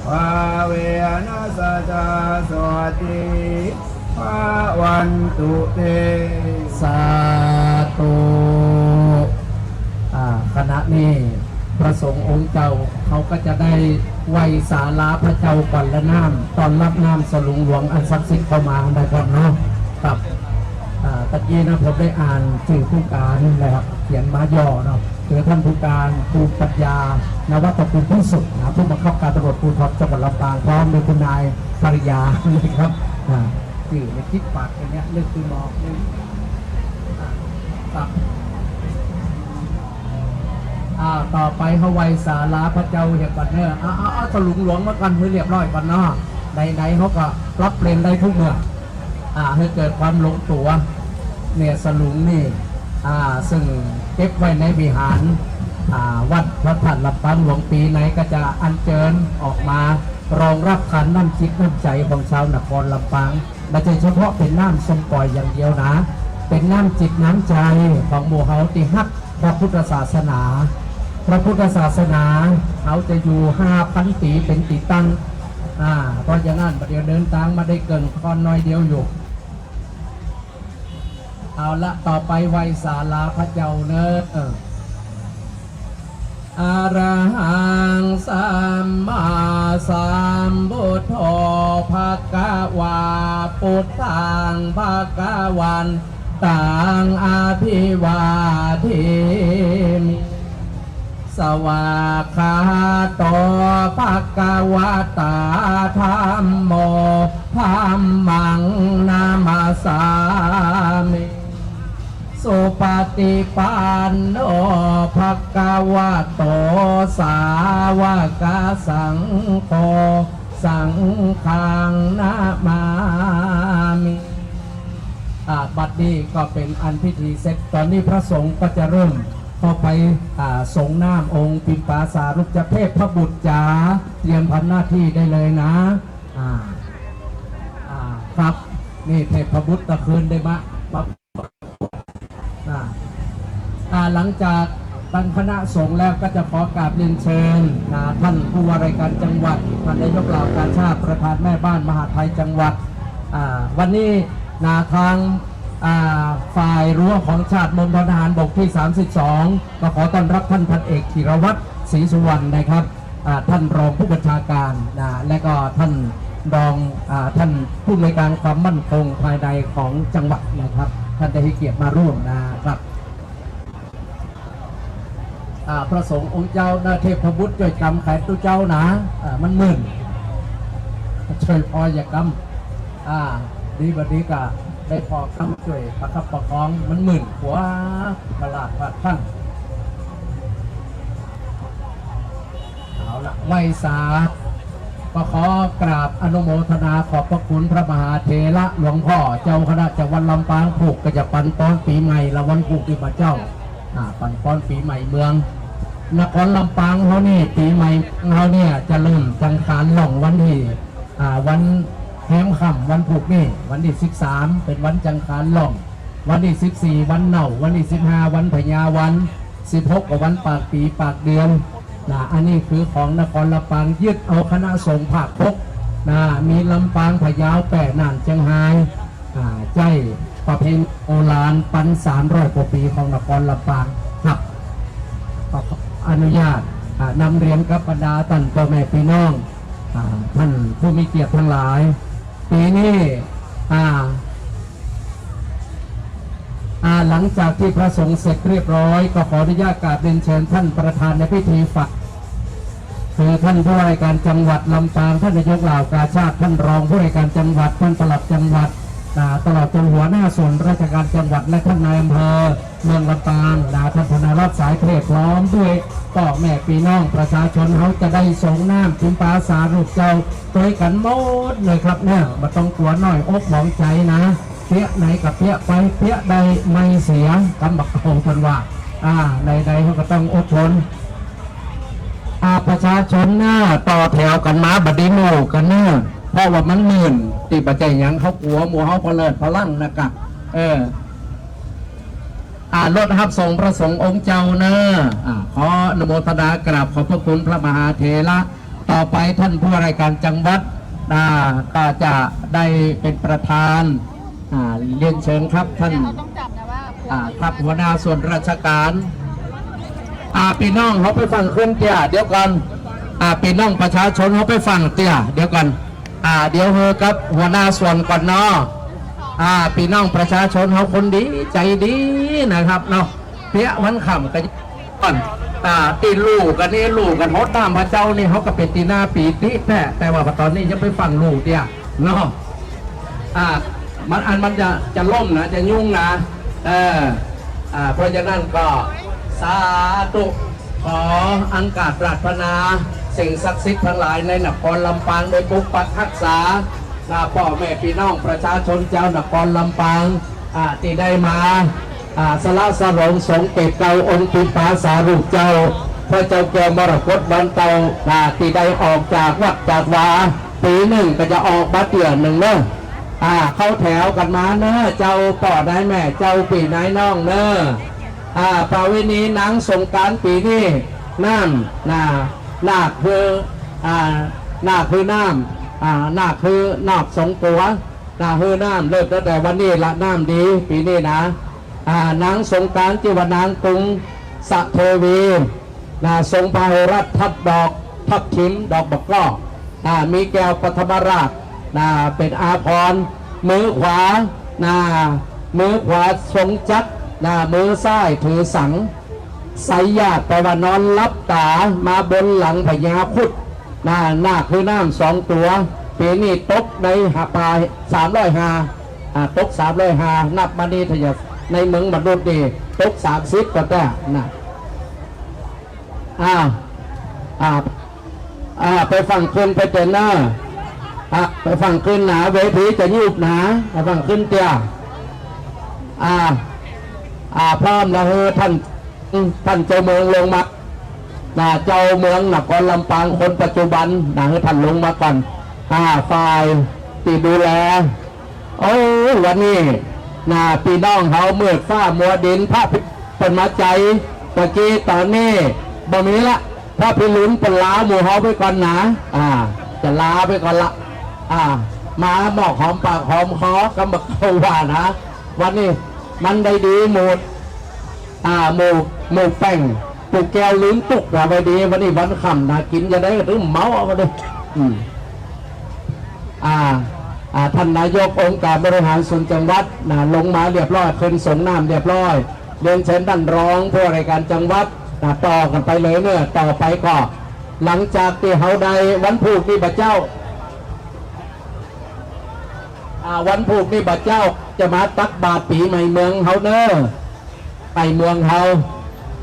ภาเวนะ สะทา โสตถี ภะวันตุ เต สาธุ อ่า ขณะนี้พระสงฆ์องค์เจ้าเขาก็จะได้ไหว้สาราพระเจ้าก่อนและน้ำ ต้อนรับน้ำสลุงหลวงอันศักดิ์สิทธิ์เข้ามานะครับเนาะ ครับ อ่า ตะกี้นะผมได้อ่านชื่อผู้การนะครับ เขียนมาย่อเนาะ คือท่านผู้การภูมิปัญญา นวัตกุลพิสุทธิ์นะ ผู้บังคับการตำรวจภูธรจังหวัดลำปาง พร้อมด้วยคุณนายภริยานะครับ อ่า จื้อไม่คิดปากอันเนี้ย นึกคือหมอกนึก อ่า ครับ อ่า ต่อไปเฮาไหว้สาราพระเจ้าเหียก่อนเนาะ เอา เอา เอาสลุงหลวงมาก่อน หื้อเรียบร้อยก่อนเนาะ ไหนๆ เฮาก็ปรับเปลี่ยนได้ทุกเมื่อ อ่า หื้อเกิดความลงตั๋ว เนี่ยสลุงนี่ อ่า ซึ่งเก็บไว้ในวิหาร อ่า วัดพระธาตุลำปางหลวง ปี๋ไหนก็จะอัญเจิญออกมารองรับขันน้ำจิตน้ำใจ๋ของชาวนครลำปาง บ่ใจ้เฉพาะเป๋นน้ำส้มป่อยอย่างเดียวนะ เป๋นน้ำจิตน้ำใจ๋ของหมู่เฮาตี้ฮักพระพุทธศาสนา พระพุทธศาสนาเฮาจะอยู่ห้าพันปี๋เป๋นตี้ตั้ง อ่า เพราะฉะนั้นบ่าเดี่ยวเดินตางมาได้เกิ่งก้อนน้อยเดียวอยู่ เอาละ ต่อไปไหว้สาราพระเจ้าเนาะ อะระหังสัมมาสัมพุทโธ ภะคะวา พุทธัง ภะคะวันตัง อะภิวาเทมิ สวากขาโต ภะคะวะตา ธัมโม ธัมมัง นะมัสสามิ สุปะติปันโน ภะคะวะโต สาวะกะสังโฆ สังฆัง นะมามิ อ่า บัดนี้ก็เป๋นอันพิธีเสร็จ ต๋อนนี้พระสงฆ์ก็จะเริ่มเข้าไป อ่า สรงน้ำองค์ปิมปาสารูปเจ้า เทพบุตรจ๋า เตรียมทำหน้าตี้ได้เลยนะ อ่า อ่า ครับ นี่เทพบุตรตะคืนได้มา มา อ่า อ่า หลังจากตั้งคณะสงฆ์แล้วก็จะขอกราบเรียนเชิญ นะ ท่านผู้ว่าราชการจังหวัด ท่านนายกเหล่ากาชาด ประธานแม่บ้านมหาดไทยจังหวัด อ่า วันนี้ นะ ทาง อ่า ฝ่ายรั้วของชาติมณฑลทหารบกตี้สามสิบสอง ก็ขอต้อนรับท่านพันเอกธีรวัฒน์ ศรีสุวรรณนะครับ อ่า ท่านรองผู้บัญชาการ นะ และก็ท่านรอง อ่า ท่านผู้อำนวยการความมั่นคงภายในของจังหวัดนะครับ ท่านได้ให้เกียรติมาร่วมนะครับ อ่า พระสงฆ์องค์เจ้า นะ เทพบุตรจ้วยกำแขนตุ๊เจ้านะ อ่า มันมื่น จ้วยผ่ออย่ากำ อ่า ดีบ่ดีก็ได้ผ่อกำจ้วยประคับประคอง มันมื่น ขัวพลาดพลาดพลั้ง เอาละ ไหว้สา ก็ขอกราบอนุโมทนาขอบพระคุณพระมหาเถระหลวงพ่อเจ้าคณะจังหวัดลำปาง ผู้ก็จะปันป๊อนปี๋ใหม่ละวันพูกตี้มาเจ๊า อ่า ปันป๊อนปี๋ใหม่เมือง นครลำปางเฮานี่ ปี๋ใหม่เฮาเนี่ยจะเริ่มจังขานหล่องวันตี้ อ่า วันแฮมค่ำวันพูกนี่ วันตี้สิบสาม เป๋นวันจังขานหล่อง วันตี้สิบสี่ วันเน่า วันตี้สิบห้า วันพญาวัน สิบหก ก็วันปากปี๋ปากเดือน นะ อันนี้คือของนครลำปาง ยึดเอาคณะสงฆ์ภาคหก นะ มีลำปาง พะเยา แป้ น่าน เจียงฮาย อ่า ใจ๊ประเพณีโบราณปันสามร้อยกว่าปี๋ของนครลำปางครับ ก็ขออนุญาต อ่า นำเรียนกับบรรดาต้านป้อแม่ปี้น้อง อ่า ต้านผู้มีเกียรติตังหลาย ปี๋นี้ อ่า อ่า หลังจากตี้พระสงฆ์เสร็จเรียบร้อย ก็ขออนุญาตกราบเรียนเชิญต้านประธานในพิธีฝ่าย คือต้านผู้ว่าราชการจังหวัดลำปาง ต้านนายกเหล่ากาชาด ต้านรองผู้ว่าราชการจังหวัด ต้านปลัดจังหวัด อ่า ตลอดจนหัวหน้าส่วนราชการจังหวัด และต้านนายอำเภอเมืองลำปาง นะ ต้านธนรัตน์ สายเทพ พร้อมด้วยป้อแม่ปี้น้องประชาชน เฮาจะได้สรงน้ำปิมปาสารูปเจ้าตวยกั๋นหมดเลยครับเนี่ย บ่ต้องกั๋วน้อยอกหมองใจ๋นะ เปี๊ยะไหนก็เปี๊ยะไป เปี๊ยะใดไม่เสีย กำบ่าเก่าเปิ้นว่า อ่า ใดๆ เฮาก็ต้องอดทน อ่า ประชาชนเน่อ ต่อแถวกั๋นมา บ่ดีหมู่กั๋นเน่อ เพราะว่ามันมื่น ตี้บ่ใจ้หยัง เฮากั๋วหมู่เฮาพะเลิดพะลั้งนะกะ เออ อ่า รถฮับส่งพระสงฆ์องค์เจ้าเน่อ อ่า ขออนุโมทนากราบขอบพระคุณพระมหาเถระ ต่อไปต้านผู้ว่าราชการจังหวัด อ่า ก็จะได้เป๋นประธาน อ่า เรียนเชิญครับต้าน อ่า ครับ หัวหน้าส่วนราชการ อ่า ปี้น้องเฮาไปฟั่งขึ้นเตี้ย เดี๋ยวก่อน อ่า ปี้น้องประชาชนเฮาไปฟั่งเตี้ย เดี๋ยวก่อน อ่า เดี๋ยวหื้อกับหัวหน้าส่วนก่อนเนาะ อ่า ปี้น้องประชาชนเฮาคนดีใจ๋ดีนะครับเนาะ เปี๊ยะวันค่ำก็ ก่อน อ่า ตี้ลู่กั๋นนี่ ลู่กั๋นหดน้ำพระเจ้านี่ เฮาก็เป๋นตี้น่าปีติแต๊ แต่ว่าต๋อนนี้จะไปฟั่งลู่เตี้ยเนาะ อ่า มัน อันมันจะ จะล่มนะ จะยุ่งนะ เออ อ่า เพราะฉะนั้นก็สาธุ ขออันกราบอาราธนาสิ่งศักดิ์สิทธิ์ทั้งหลายในนครลำปางได้ปกปักรักษา อ่า ป้อแม่ปี้น้องประชาชนจาวนครลำปาง อ่า ตี้ได้มา อ่า สละสลองสงฆ์เกียรติเกล้าองค์ปิมปาสารูปเจ้า พระเจ้าแก้วมรกตดอนเต่า อ่า ตี้ได้ออกจากวัดจากวา ปี๋นึ่งก็จะออกมาเตื้อนึ่งเนาะ อ่า เข้าแถวกั๋นมาเนาะ เจ้าป้อนายแม่ เจ้าปี้นายน้องเนาะ อ่า ประเวณีนางสงกรานต์ปี๋นี้ น้ำ นา นาคคือ อ่า นาคคือน้ำ อ่า นาคคือนาคสองตั๋ว นาคคือน้ำ เริ่มตั้งแต่วันนี้ละ น้ำดีปี๋นี้นะ อ่า นางสงกรานต์จื้อว่านางกรุงสะเทวี นะ ทรงพระหัตถ์ทับดอกทับทิม ดอกบักก้อ นะ มีแก้วปฐมราช นะ เป๋นอาภรณ์ มือขวา นะ มือขวาทรงจักร นะ มือซ้ายถือสัง ไสยศาสตร์แปลว่านอนหลับต๋า มาบนหลังพญาครุฑ นะ นาคคือน้ำสองตั๋ว ปี๋นี้ตกในหาปาสามร้อยห้า อ่า ตกสามร้อยห้า นับมานี่ถ้าจะในเมืองมนุษย์นี่ตกสามสิบก็ได้นะ อ่า อ่า อ่า ไปฟั่งคืนไปเต๊อะเน่อ อ่า ไปฟั่งคืนหนา เวทีจะยุบหนา ไปฟั่งคืนเตื้อ อ่า อ่า พร้อมแล้ว หื้อท่าน ท่านเจ้าเมืองลงมา นะ เจ้าเมืองนครลำปางคนปัจจุบันนะ หื้อท่านลงมาก่อน อ่า ฝ่ายตี้ดูแล โอ้ วันนี้นะ ปี้น้องเฮามืดฟ้ามัวดิน พระเปิ้นมาไจ๋ เมื่อกี้ต๋อนนี้บ่มีละ พระพิรุณเปิ้นลาหมู่เฮาไปก่อนนะ อ่า จะลาไปก่อนละ อ่า มามอบหอมปากหอมคอ กำบ่าเก่าว่านะ วันนี้มันได้ดีหมด อ่า หมู่ หมู่แป้ง ปูแก้วลืมตุ๊กว่าไปดี วันนี้วันค่ำนะ กิ๋นจะได้ก็ถึงเมาเอามาดิ อืม อ่า อ่า ท่านนายกองค์การบริหารส่วนจังหวัดนะ ลงมาเรียบร้อย ขึ้นส่งน้ำเรียบร้อย เรียนเชิญท่านรองผู้ว่าราชการจังหวัดนะ ต่อกั๋นไปเลยเน่อ ต่อไปก็ หลังจากตี้เฮาได้วันพูกนี้บ่าเจ้า อ่า วันพูกนี้บ่าเจ้าจะมาตักบาตรปี๋ใหม่เมืองเฮาเน่อ ไปเมืองเฮา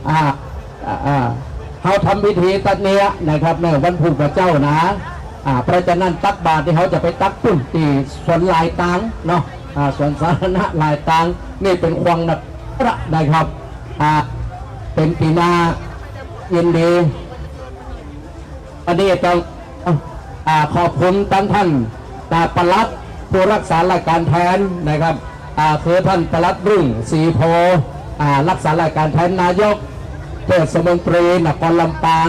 อ่า อ่า อ่า เฮาทำพิธีตั๊ดเนี้ยนะครับ เน่อ วันพูกบ่าเจ้านะ อ่า เพราะฉะนั้นตักบาตรตี้เฮาจะไปตักปุ้นตี้สวนหลายตางเนาะ อ่า สวนสาธารณะหลายตาง นี่เป๋นควงนะ นะครับ อ่า เป๋นปี๋หน้า ยินดี อันนี้ต้อง อ่า ขอบคุณตังท่าน อ่า ปลัดผู้รักษาราชการแทนนะครับ อ่า คือท่านปลัดรุ่งศรีโพ อ่า รักษาราชการแทนนายกเทศมนตรีนครลำปาง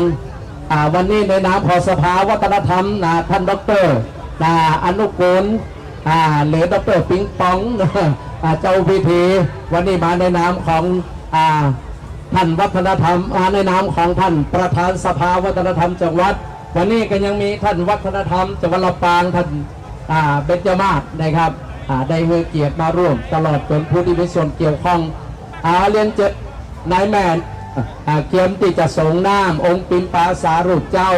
อ่า วันนี้ในนามของสภาวัฒนธรรมนะ ท่านด็อกเตอร์ อ่า อนุกูล อ่า หรือด็อกเตอร์ปิงปอง อ่า เจ้าพิธี วันนี้มาในนามของ อ่า ท่านวัฒนธรรม อ่า ในนามของท่านประธานสภาวัฒนธรรมจังหวัด วันนี้ก็ยังมีท่านวัฒนธรรมจังหวัดลำปาง ท่าน อ่า เบญจมาศนะครับ อ่า ได้หื้อเกียรติมาร่วม ตลอดจนผู้ตี้มีส่วนเกี่ยวข้อง อ่า เรียนเจิญนายแม่ อ่า เกียมตี้จะสรงน้ำองค์ปิมปาสารูปเจ้า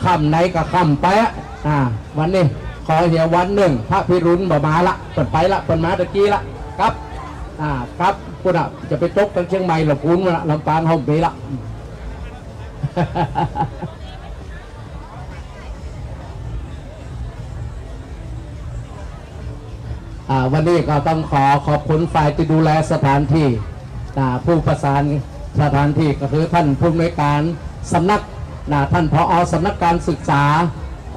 ค่ำไหนก็ค่ำแป๊ะ อ่า วันนี้ขอเหียวันนึ่ง พระพิรุณบ่มาละ เปิ้นไปละ เปิ้นมาตะกี้ละ ครับ อ่า ครับ ปุ้นน่ะ จะไปตกตังเชียงใหม่ละ ปู๊นละ ลำปางเฮาบ่มีละ อ่า วันนี้ก็ต้องขอขอบคุณฝ่ายตี้ดูแลสถานที่ อ่า ผู้ประสานสถานที่ก็คือท่านผู้อำนวยการสำนัก นะ ท่าน ผอ สำนักการศึกษา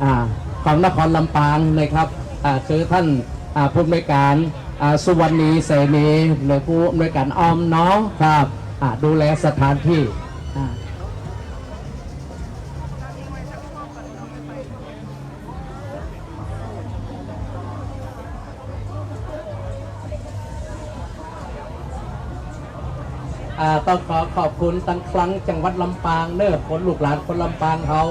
อ่า ของนครลำปางนะครับ อ่า คือท่าน อ่า ผู้อำนวยการ อ่า สุวรรณีเสนี หรือผู้อำนวยการอ้อมเนาะ ครับ อ่า ดูแลสถานที่ อ่า อ่า ต้องขอขอบคุณตังคลังจังหวัดลำปางเน่อ คนลูกหลานคนลำปางเฮา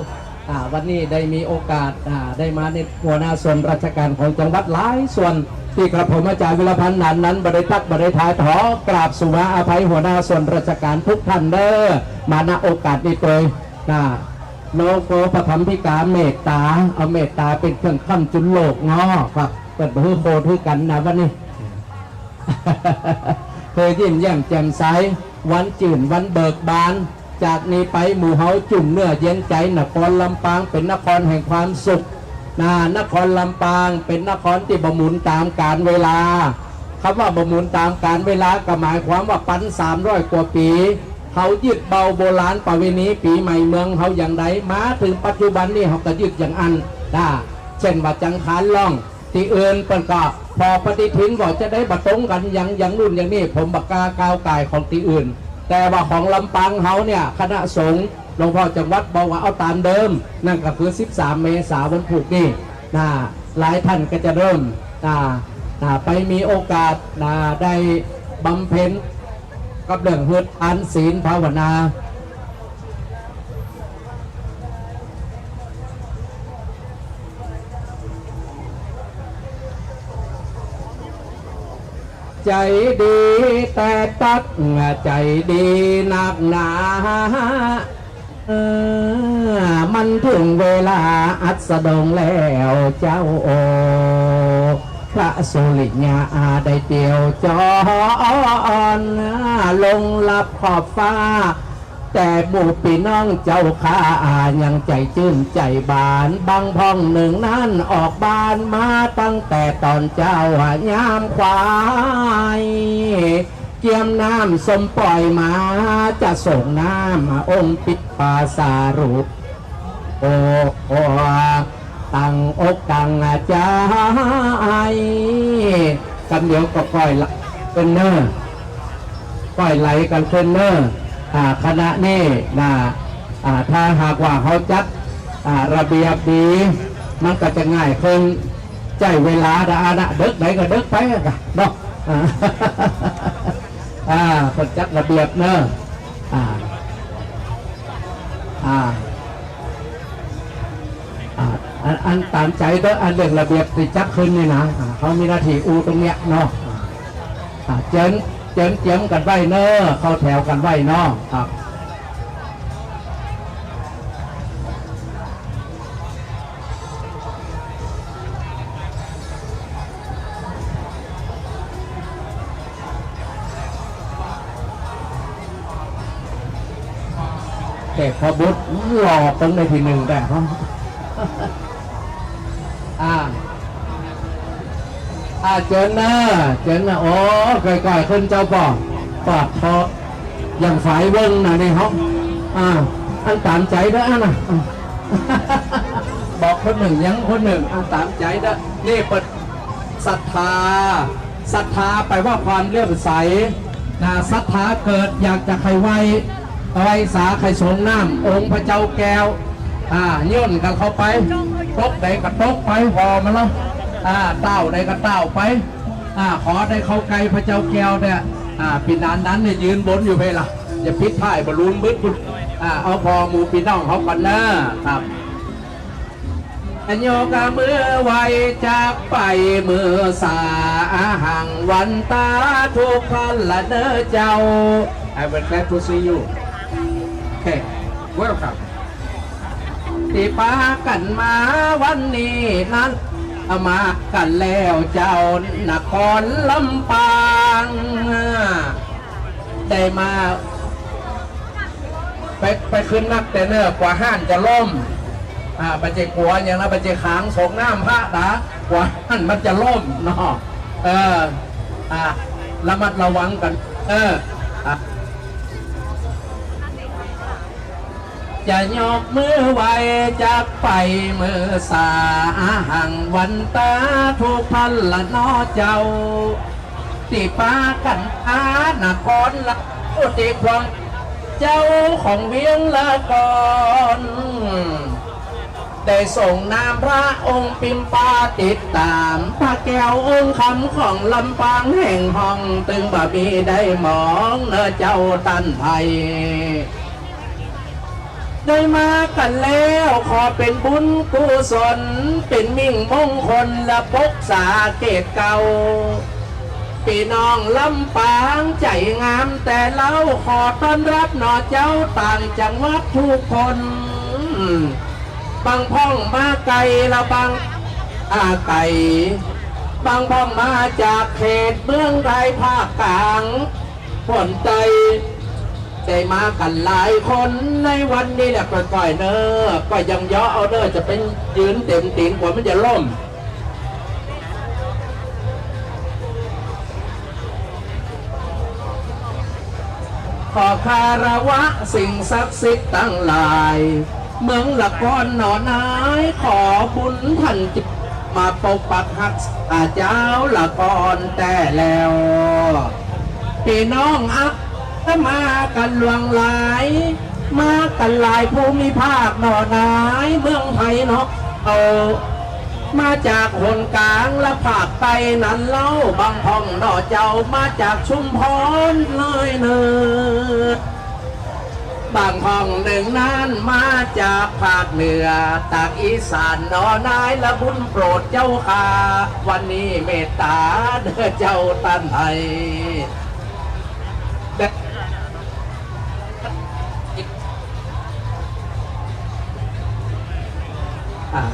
อ่า วันนี้ได้มีโอกาส อ่า ได้มาในหัวหน้าส่วนราชการของจังหวัดหลายส่วน ตี้กระผมอาจารย์วิรพันธ์นั้นนั้นบ่ได้ตั๊กบ่ได้ทาย ขอกราบสุมาอภัยหัวหน้าส่วนราชการทุกท่านเน่อ มา ณ โอกาสนี้โดย อ่า โนโกปฐมพิกาเมตตา เอาเมตตาเป๋นเครื่องค้ำจุนโลกเนาะ ครับ เปิ้นบ่หื้อโขดหื้อกั๋นนะวันนี้ คือยิ้มแย้มแจ่มใส วันจื้นวันเบิกบาน จากนี้ไปหมู่เฮาจุ่มเนื้อเย็นใจ๋ นครลำปางเป๋นนครแห่งความสุข นะ นครลำปางเป๋นนครตี้บ่หมุนต๋ามกาลเวลา กำว่าบ่หมุนต๋ามกาลเวลาก็หมายความว่าปันสามร้อยกว่าปี๋ เฮายึดเบาโบราณประเวณีปี๋ใหม่เมืองเฮาอย่างใด มาเถิงปัจจุบันนี้เฮาก็ยึดอย่างอั้น นะ เจ้นว่าจังขานล่อง ตี้อื่นเปิ้นก็ผ่อปฏิทินว่าจะได้บ่ตรงกั๋นอย่าง อย่างนู่นอย่างนี้ ผมบ่กล้าก้าวก่ายของตี้อื่น แต่ว่าของลำปางเฮาเนี่ย คณะสงฆ์หลวงพ่อจังหวัดบอกว่าเอาต๋ามเดิม นั่นก็คือสิบสามเมษาวันพูกนี้ นะ หลายต้านก็จะเริ่ม นะ นะ ไปมีโอกาส นะ ได้บำเพ็ญกับเรื่องหื้อทานศีลภาวนา ใจ๋ดีแต่ตั๊ก ใจ๋ดีนักหนา เออ มันเถิงเวลาอัสดงแล้วเจ้าโอ พระสุริยาได้เตียวจร ลงลับขอบฟ้า แต่หมู่ปี้น้องเจ้าข้ายังใจ๋จื้นใจ๋บาน บางพ่องนึ่งนั้นออกบ้านมาตั้งแต่ต๋อนเจ๊ายามขวาย เกียมน้ำส้มป่อยมา จะส่งน้ำองค์ปิ๊ปปาสารูป โอ้ โอ้ ตั้งอกตั้งใจ๋ กำเดียวก็ก้อยไหลขึ้นเน่อ ก้อยไหลกั๋นขึ้นเน่อ อ่า คณะนี้นะ อ่า ถ้าหากว่าเฮาจัด อ่า ระเบียบดี มันก็จะง่ายขึ้น ใจ๊เวลาดานะ เดิ็กใดก็เดิ็กไปอะกะเนาะ อ่า อ่า เปิ้นจัดระเบียบเน่อ อ่า อ่า อ่า อัน อันต๋ามใจ๋เต๊อะ อันเรื่องระเบียบตี้จัดขึ้นนี่นะ อ่า เฮามีหน้าตี้อู้ตรงเนี้ยเนาะ อ่า อ่า เจิญ เจิญเจียมกั๋นไว้เน่อ เข้าแถวกั๋นไว้เนาะ ครับ เทพบุตรหล่อเปิ้งได้ตี้นึ่งแต่ อ่า อ่า เจิญเน่อ เจิญเน่อ โอ้ ก้อยๆ ขึ้นเจ้าป้อ ปาดเถาะ อย่างฝายเวิ้งนะนี่เฮา อ่า อันต๋ามใจ๋เต๊อะ อันน่ะ อ่า บอกคนนึ่งยังคนนึ่ง อันต๋ามใจ๋เต๊อะ นี่เปิ้น ศรัทธา ศรัทธาแปลว่าความเลื่อมใส นะ ศรัทธาเกิดอยากจะใค่ไหว้ ไหว้สา ใค่สรงน้ำองค์พระเจ้าแก้ว อ่า ย่นกั๋นเข้าไป ต๊กใดก็ต๊กไป ผ่อมาแล้ว อ่า เต้าใดก็เต้าไป อ่า ขอได้เข้าใก้พระเจ้าแก้วเนี่ย อ่า ปี้นานนั้นเนี่ยยืนบนอยู่เน่อละ อย่าปิดท้ายบอลลูนบึดบุด อ่า เอาผ่อหมู่ปี้น้องเฮาก่อนเน่อ ครับ ยกมือไหว้จากไปเมื่อสา อาหังวันตาทุกท่านละเน่อเจ้า I will glad to see you. Okay, welcome. ตี้ปากั๋นมาวันนี้นั้น มากั๋นแล้วเจ้านครลำปาง ได้มา ไป ไปขึ้นนักแต่เน่อ กั๋วฮ้านจะล่ม อ่า บ่ใจ้กั๋วอย่างนะ บ่ใจ้ขางสรงน้ำพระดา กั๋วฮ้านมันจะล่มเนาะ เออ อ่า ระมัดระวังกั๋น เออ อ่ะ จะยกมือไหว้จากไปเมื่อสา อาหังวันตาทุกท่านละเนาะเจ้า ตี้ปากั๋นมานครละ ตี้พวงเจ้าของเวียงละก่อน ได้ส่งน้ำพระองค์ปิ๊ปปาติดต๋าม พระแก้วองค์คำของลำปางแห่งห้อง ตึงบ่มีได้มองเน่อเจ้าต้านไพร่ ได้มากั๋นแล้วขอเป๋นบุญกุศล เป๋นมิ่งมงคลและปกษาเกตเก่า ปี้น้องลำปางใจ๋งามแต่เล่า ขอต้อนรับเนาะเจ้าต่างจังหวัดทุกคน บางพ่องมาไก๋ละบาง อ่า ไก๋ บางพ่องมาจากเขตเมืองไทยภาคกลาง พ่นใต้ ได้มากั๋นหลายคนในวันนี้แหละ ก้อยๆ เน่อ ก้อยยังเยาะเอาเน่อ จะไปยืนเต็มตี๋นกว่ามันจะล้ม ขอคารวะสิ่งศักดิ์สิทธิ์ตังหลาย เมืองละครหนอนาย ขอบุญต้านเจ้า มาปกปักฮักษาเจ้าละครแต๊แล้ว ปี้น้องอาตมากั๋นหลวงหลาย มากั๋นหลายภูมิภาคหนอนาย เมืองไทยเนาะ เอา มาจากหนก๋างและภาคใต้นั้นเล่า บางพ่องเน่อเจ้า มาจากชุมพรเลยเน่อ บางพ่องนึ่งนั้นมาจากภาคเหนือ ตากอีสานหนอนาย ละบุญโปรดเจ้าข้า วันนี้เมตต๋าเน่อเจ้าต้านไทย อ่า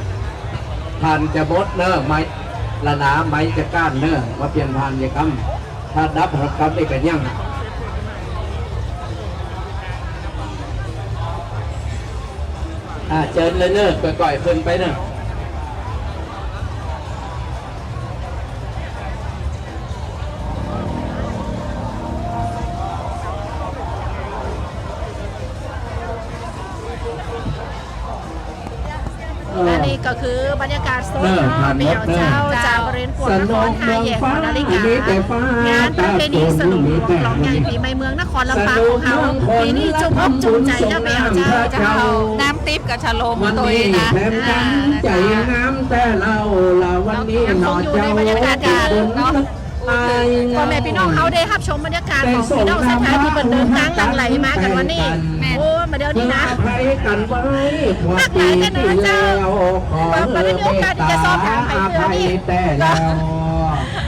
ถ่านจะหมดเน่อ ไม้ละนา ไม้จะก้านเน่อ มาเปลี่ยนถ่านจะกำ ถ้าดับหกกำนี่ก็ยัง อ่า เจิญเลยเน่อ ก้อยๆ ขึ้นไปเน่อ อันนี้ก็คือบรรยากาศสด เออ เนาะ ผ่านหมด เปียวเจ้า เออ จากบริเวณกวงนครห้าแยกหอนาฬิกา งานประเพณีสนมหลวงหลองใหญ่ปี๋ใหม่เมืองนครลำปางของเฮา ปี๋นี้จุ่มอกจุ่มใจ๋เจ้าเปียวเจ้า เจ้า น้ำติ๊บกับชะโลม วันนี้ ตวยนะ แถมน้ำใจ๋งามแต๊เล่าละ วันนี้ ยังคงอยู่ในบรรยากาศเนาะ พ่อแม่ปี้น้องเฮาได้ฮับชมบรรยากาศของปี้น้องศรัทธาตี้เปิ้นเดินตางหลั่งไหลมากั๋นวันนี้ แม่น โอ้ มาเดี๋ยวนี้นะ อภัยกั๋นไว้ มากมายแต๊เนาะเจ้า ขอเฮอเมตต๋าอภัยแต๊แล้ว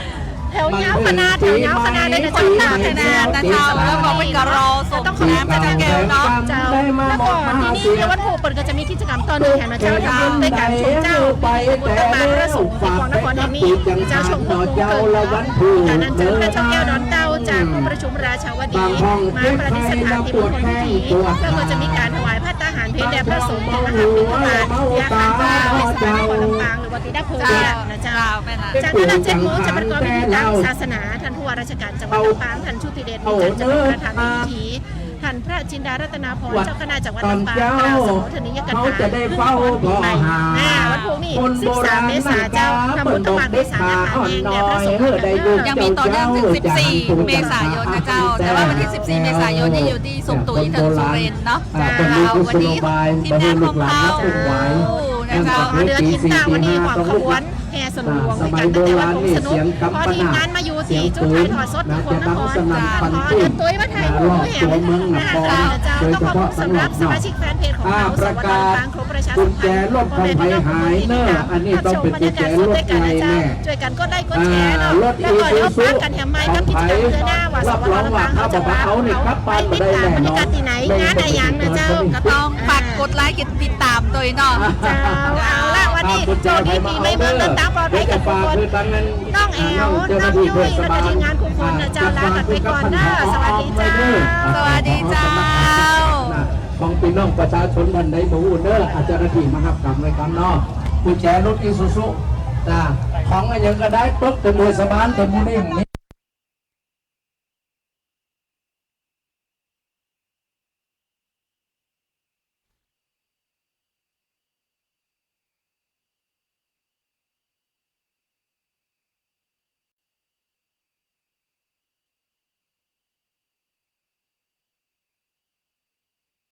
แถวยาวขนาด แถวยาวขนาดเลยนะเจ้า ขนาดนะเจ้า แล้วก็เปิ้นก็รอส่งน้ำเจ้าแก้วเนาะ เจ้า แล้วก็ตี้นี่ในวันพูกเปิ้นก็จะมีกิจกรรมต่อเนื่องนะเจ้า ทำบุญด้วยก๋านชมเจ้า บุญตักบาตรพระสงฆ์ตี้กวงนครแห่งนี้ เจ้าชมพูกเกิด ก๋านอัญเจิญพระเจ้าแก้วดอนเต้าจากห้องประชุมราชาวดี มาประดิษฐานตี้มณฑลพิธี แล้วก็จะมีก๋านถวายภัตตาหารเพลแด่พระสงฆ์ในมหาบิณฑบาตยามอันเจ้า เทศบาลนครลำปาง หรือว่าตี้ดับเพลิงเนี่ยนะเจ้า เจ้า แม่นละ จากนั้นเจ็ดโมงจะประกอบพิธีตามศาสนา ท่านผู้ว่าราชการจังหวัดลำปาง ท่านชุติเดช มีจันทร์ จะเป็นประธานในพิธี ท่านพระจินดารัตนาพร เจ้าคณะจังหวัดลำปาง กล่าวสโภชนียกถา เฮาจะได้เฝ้า ขึ้นพรปี๋ใหม่ อ่า วันพูกนี้ สิบสามเมษาเจ้า ทำบุญตักบาตรเมษาอาหารแห้งแด่พระสงฆ์ ยังมีต่อเนื่องถึงสิบสี่เมษายนนะเจ้า แต่ว่าวันตี้สิบสี่เมษายนนี่อยู่ตี้สมตุย ถนนสุรินทร์เนาะ เจ้า วันนี้ทีมงานของเฮานะเจ้า เดี๋ยวทีมงานวันนี้หอบขบวน แห่สนมหลวงด้วยกั๋นตั้งแต่วัดทุ่งสนุก พอทีมงานมาอยู่ตี้จุดถ่ายทอดสดตี้กวงนคร ขอเชิญตุ้ยมาถ่ายรูปด้วยแห่นะคะ เจ้า ต้องขอบคุณสำหรับสมาชิกแฟนเพจของเฮา สวทลำปาง ครบประชาสัมพันธ์ พ่อแม่พี่น้องผู้มีจิตเมตต๋า ฮับชมบรรยากาศสดด้วยกั๋นนะเจ้า จ้วยกั๋นกดไลค์กดแชร์เนาะ แล้วก็เดี๋ยวฝากกั๋นแหมใหม่กับกิจกรรมเทื่อหน้าว่า สวทลำปาง เฮาจะพาเฮาไปติดต๋ามบรรยากาศตี้ไหน งานอะหยังนะเจ้า ก็ต้องฝากกดไลค์กดติดต๋ามตวยเนาะ เจ้า เอาละ วันนี้โชคดีปี๋ใหม่เมืองเดินตางปลอดภัยกั๋นกู้คน น้องแอ๋ว น้องยุ้ย แล้วก็ทีมงานกู้คนนะเจ้า ลากั๋นไปก่อนเนาะ สวัสดีเจ้า สวัสดีเจ้า ของปี้น้องประชาชนท่านใดบ่ฮู้เน่อ อ่า เจ้าหน้าตี้มาฮับกำไว้กำเนาะ กุญแจรถอีซูซู นะ ของอะหยังก็ได้ ปึกเต็มหัวสะบานเต็มหมู่นี่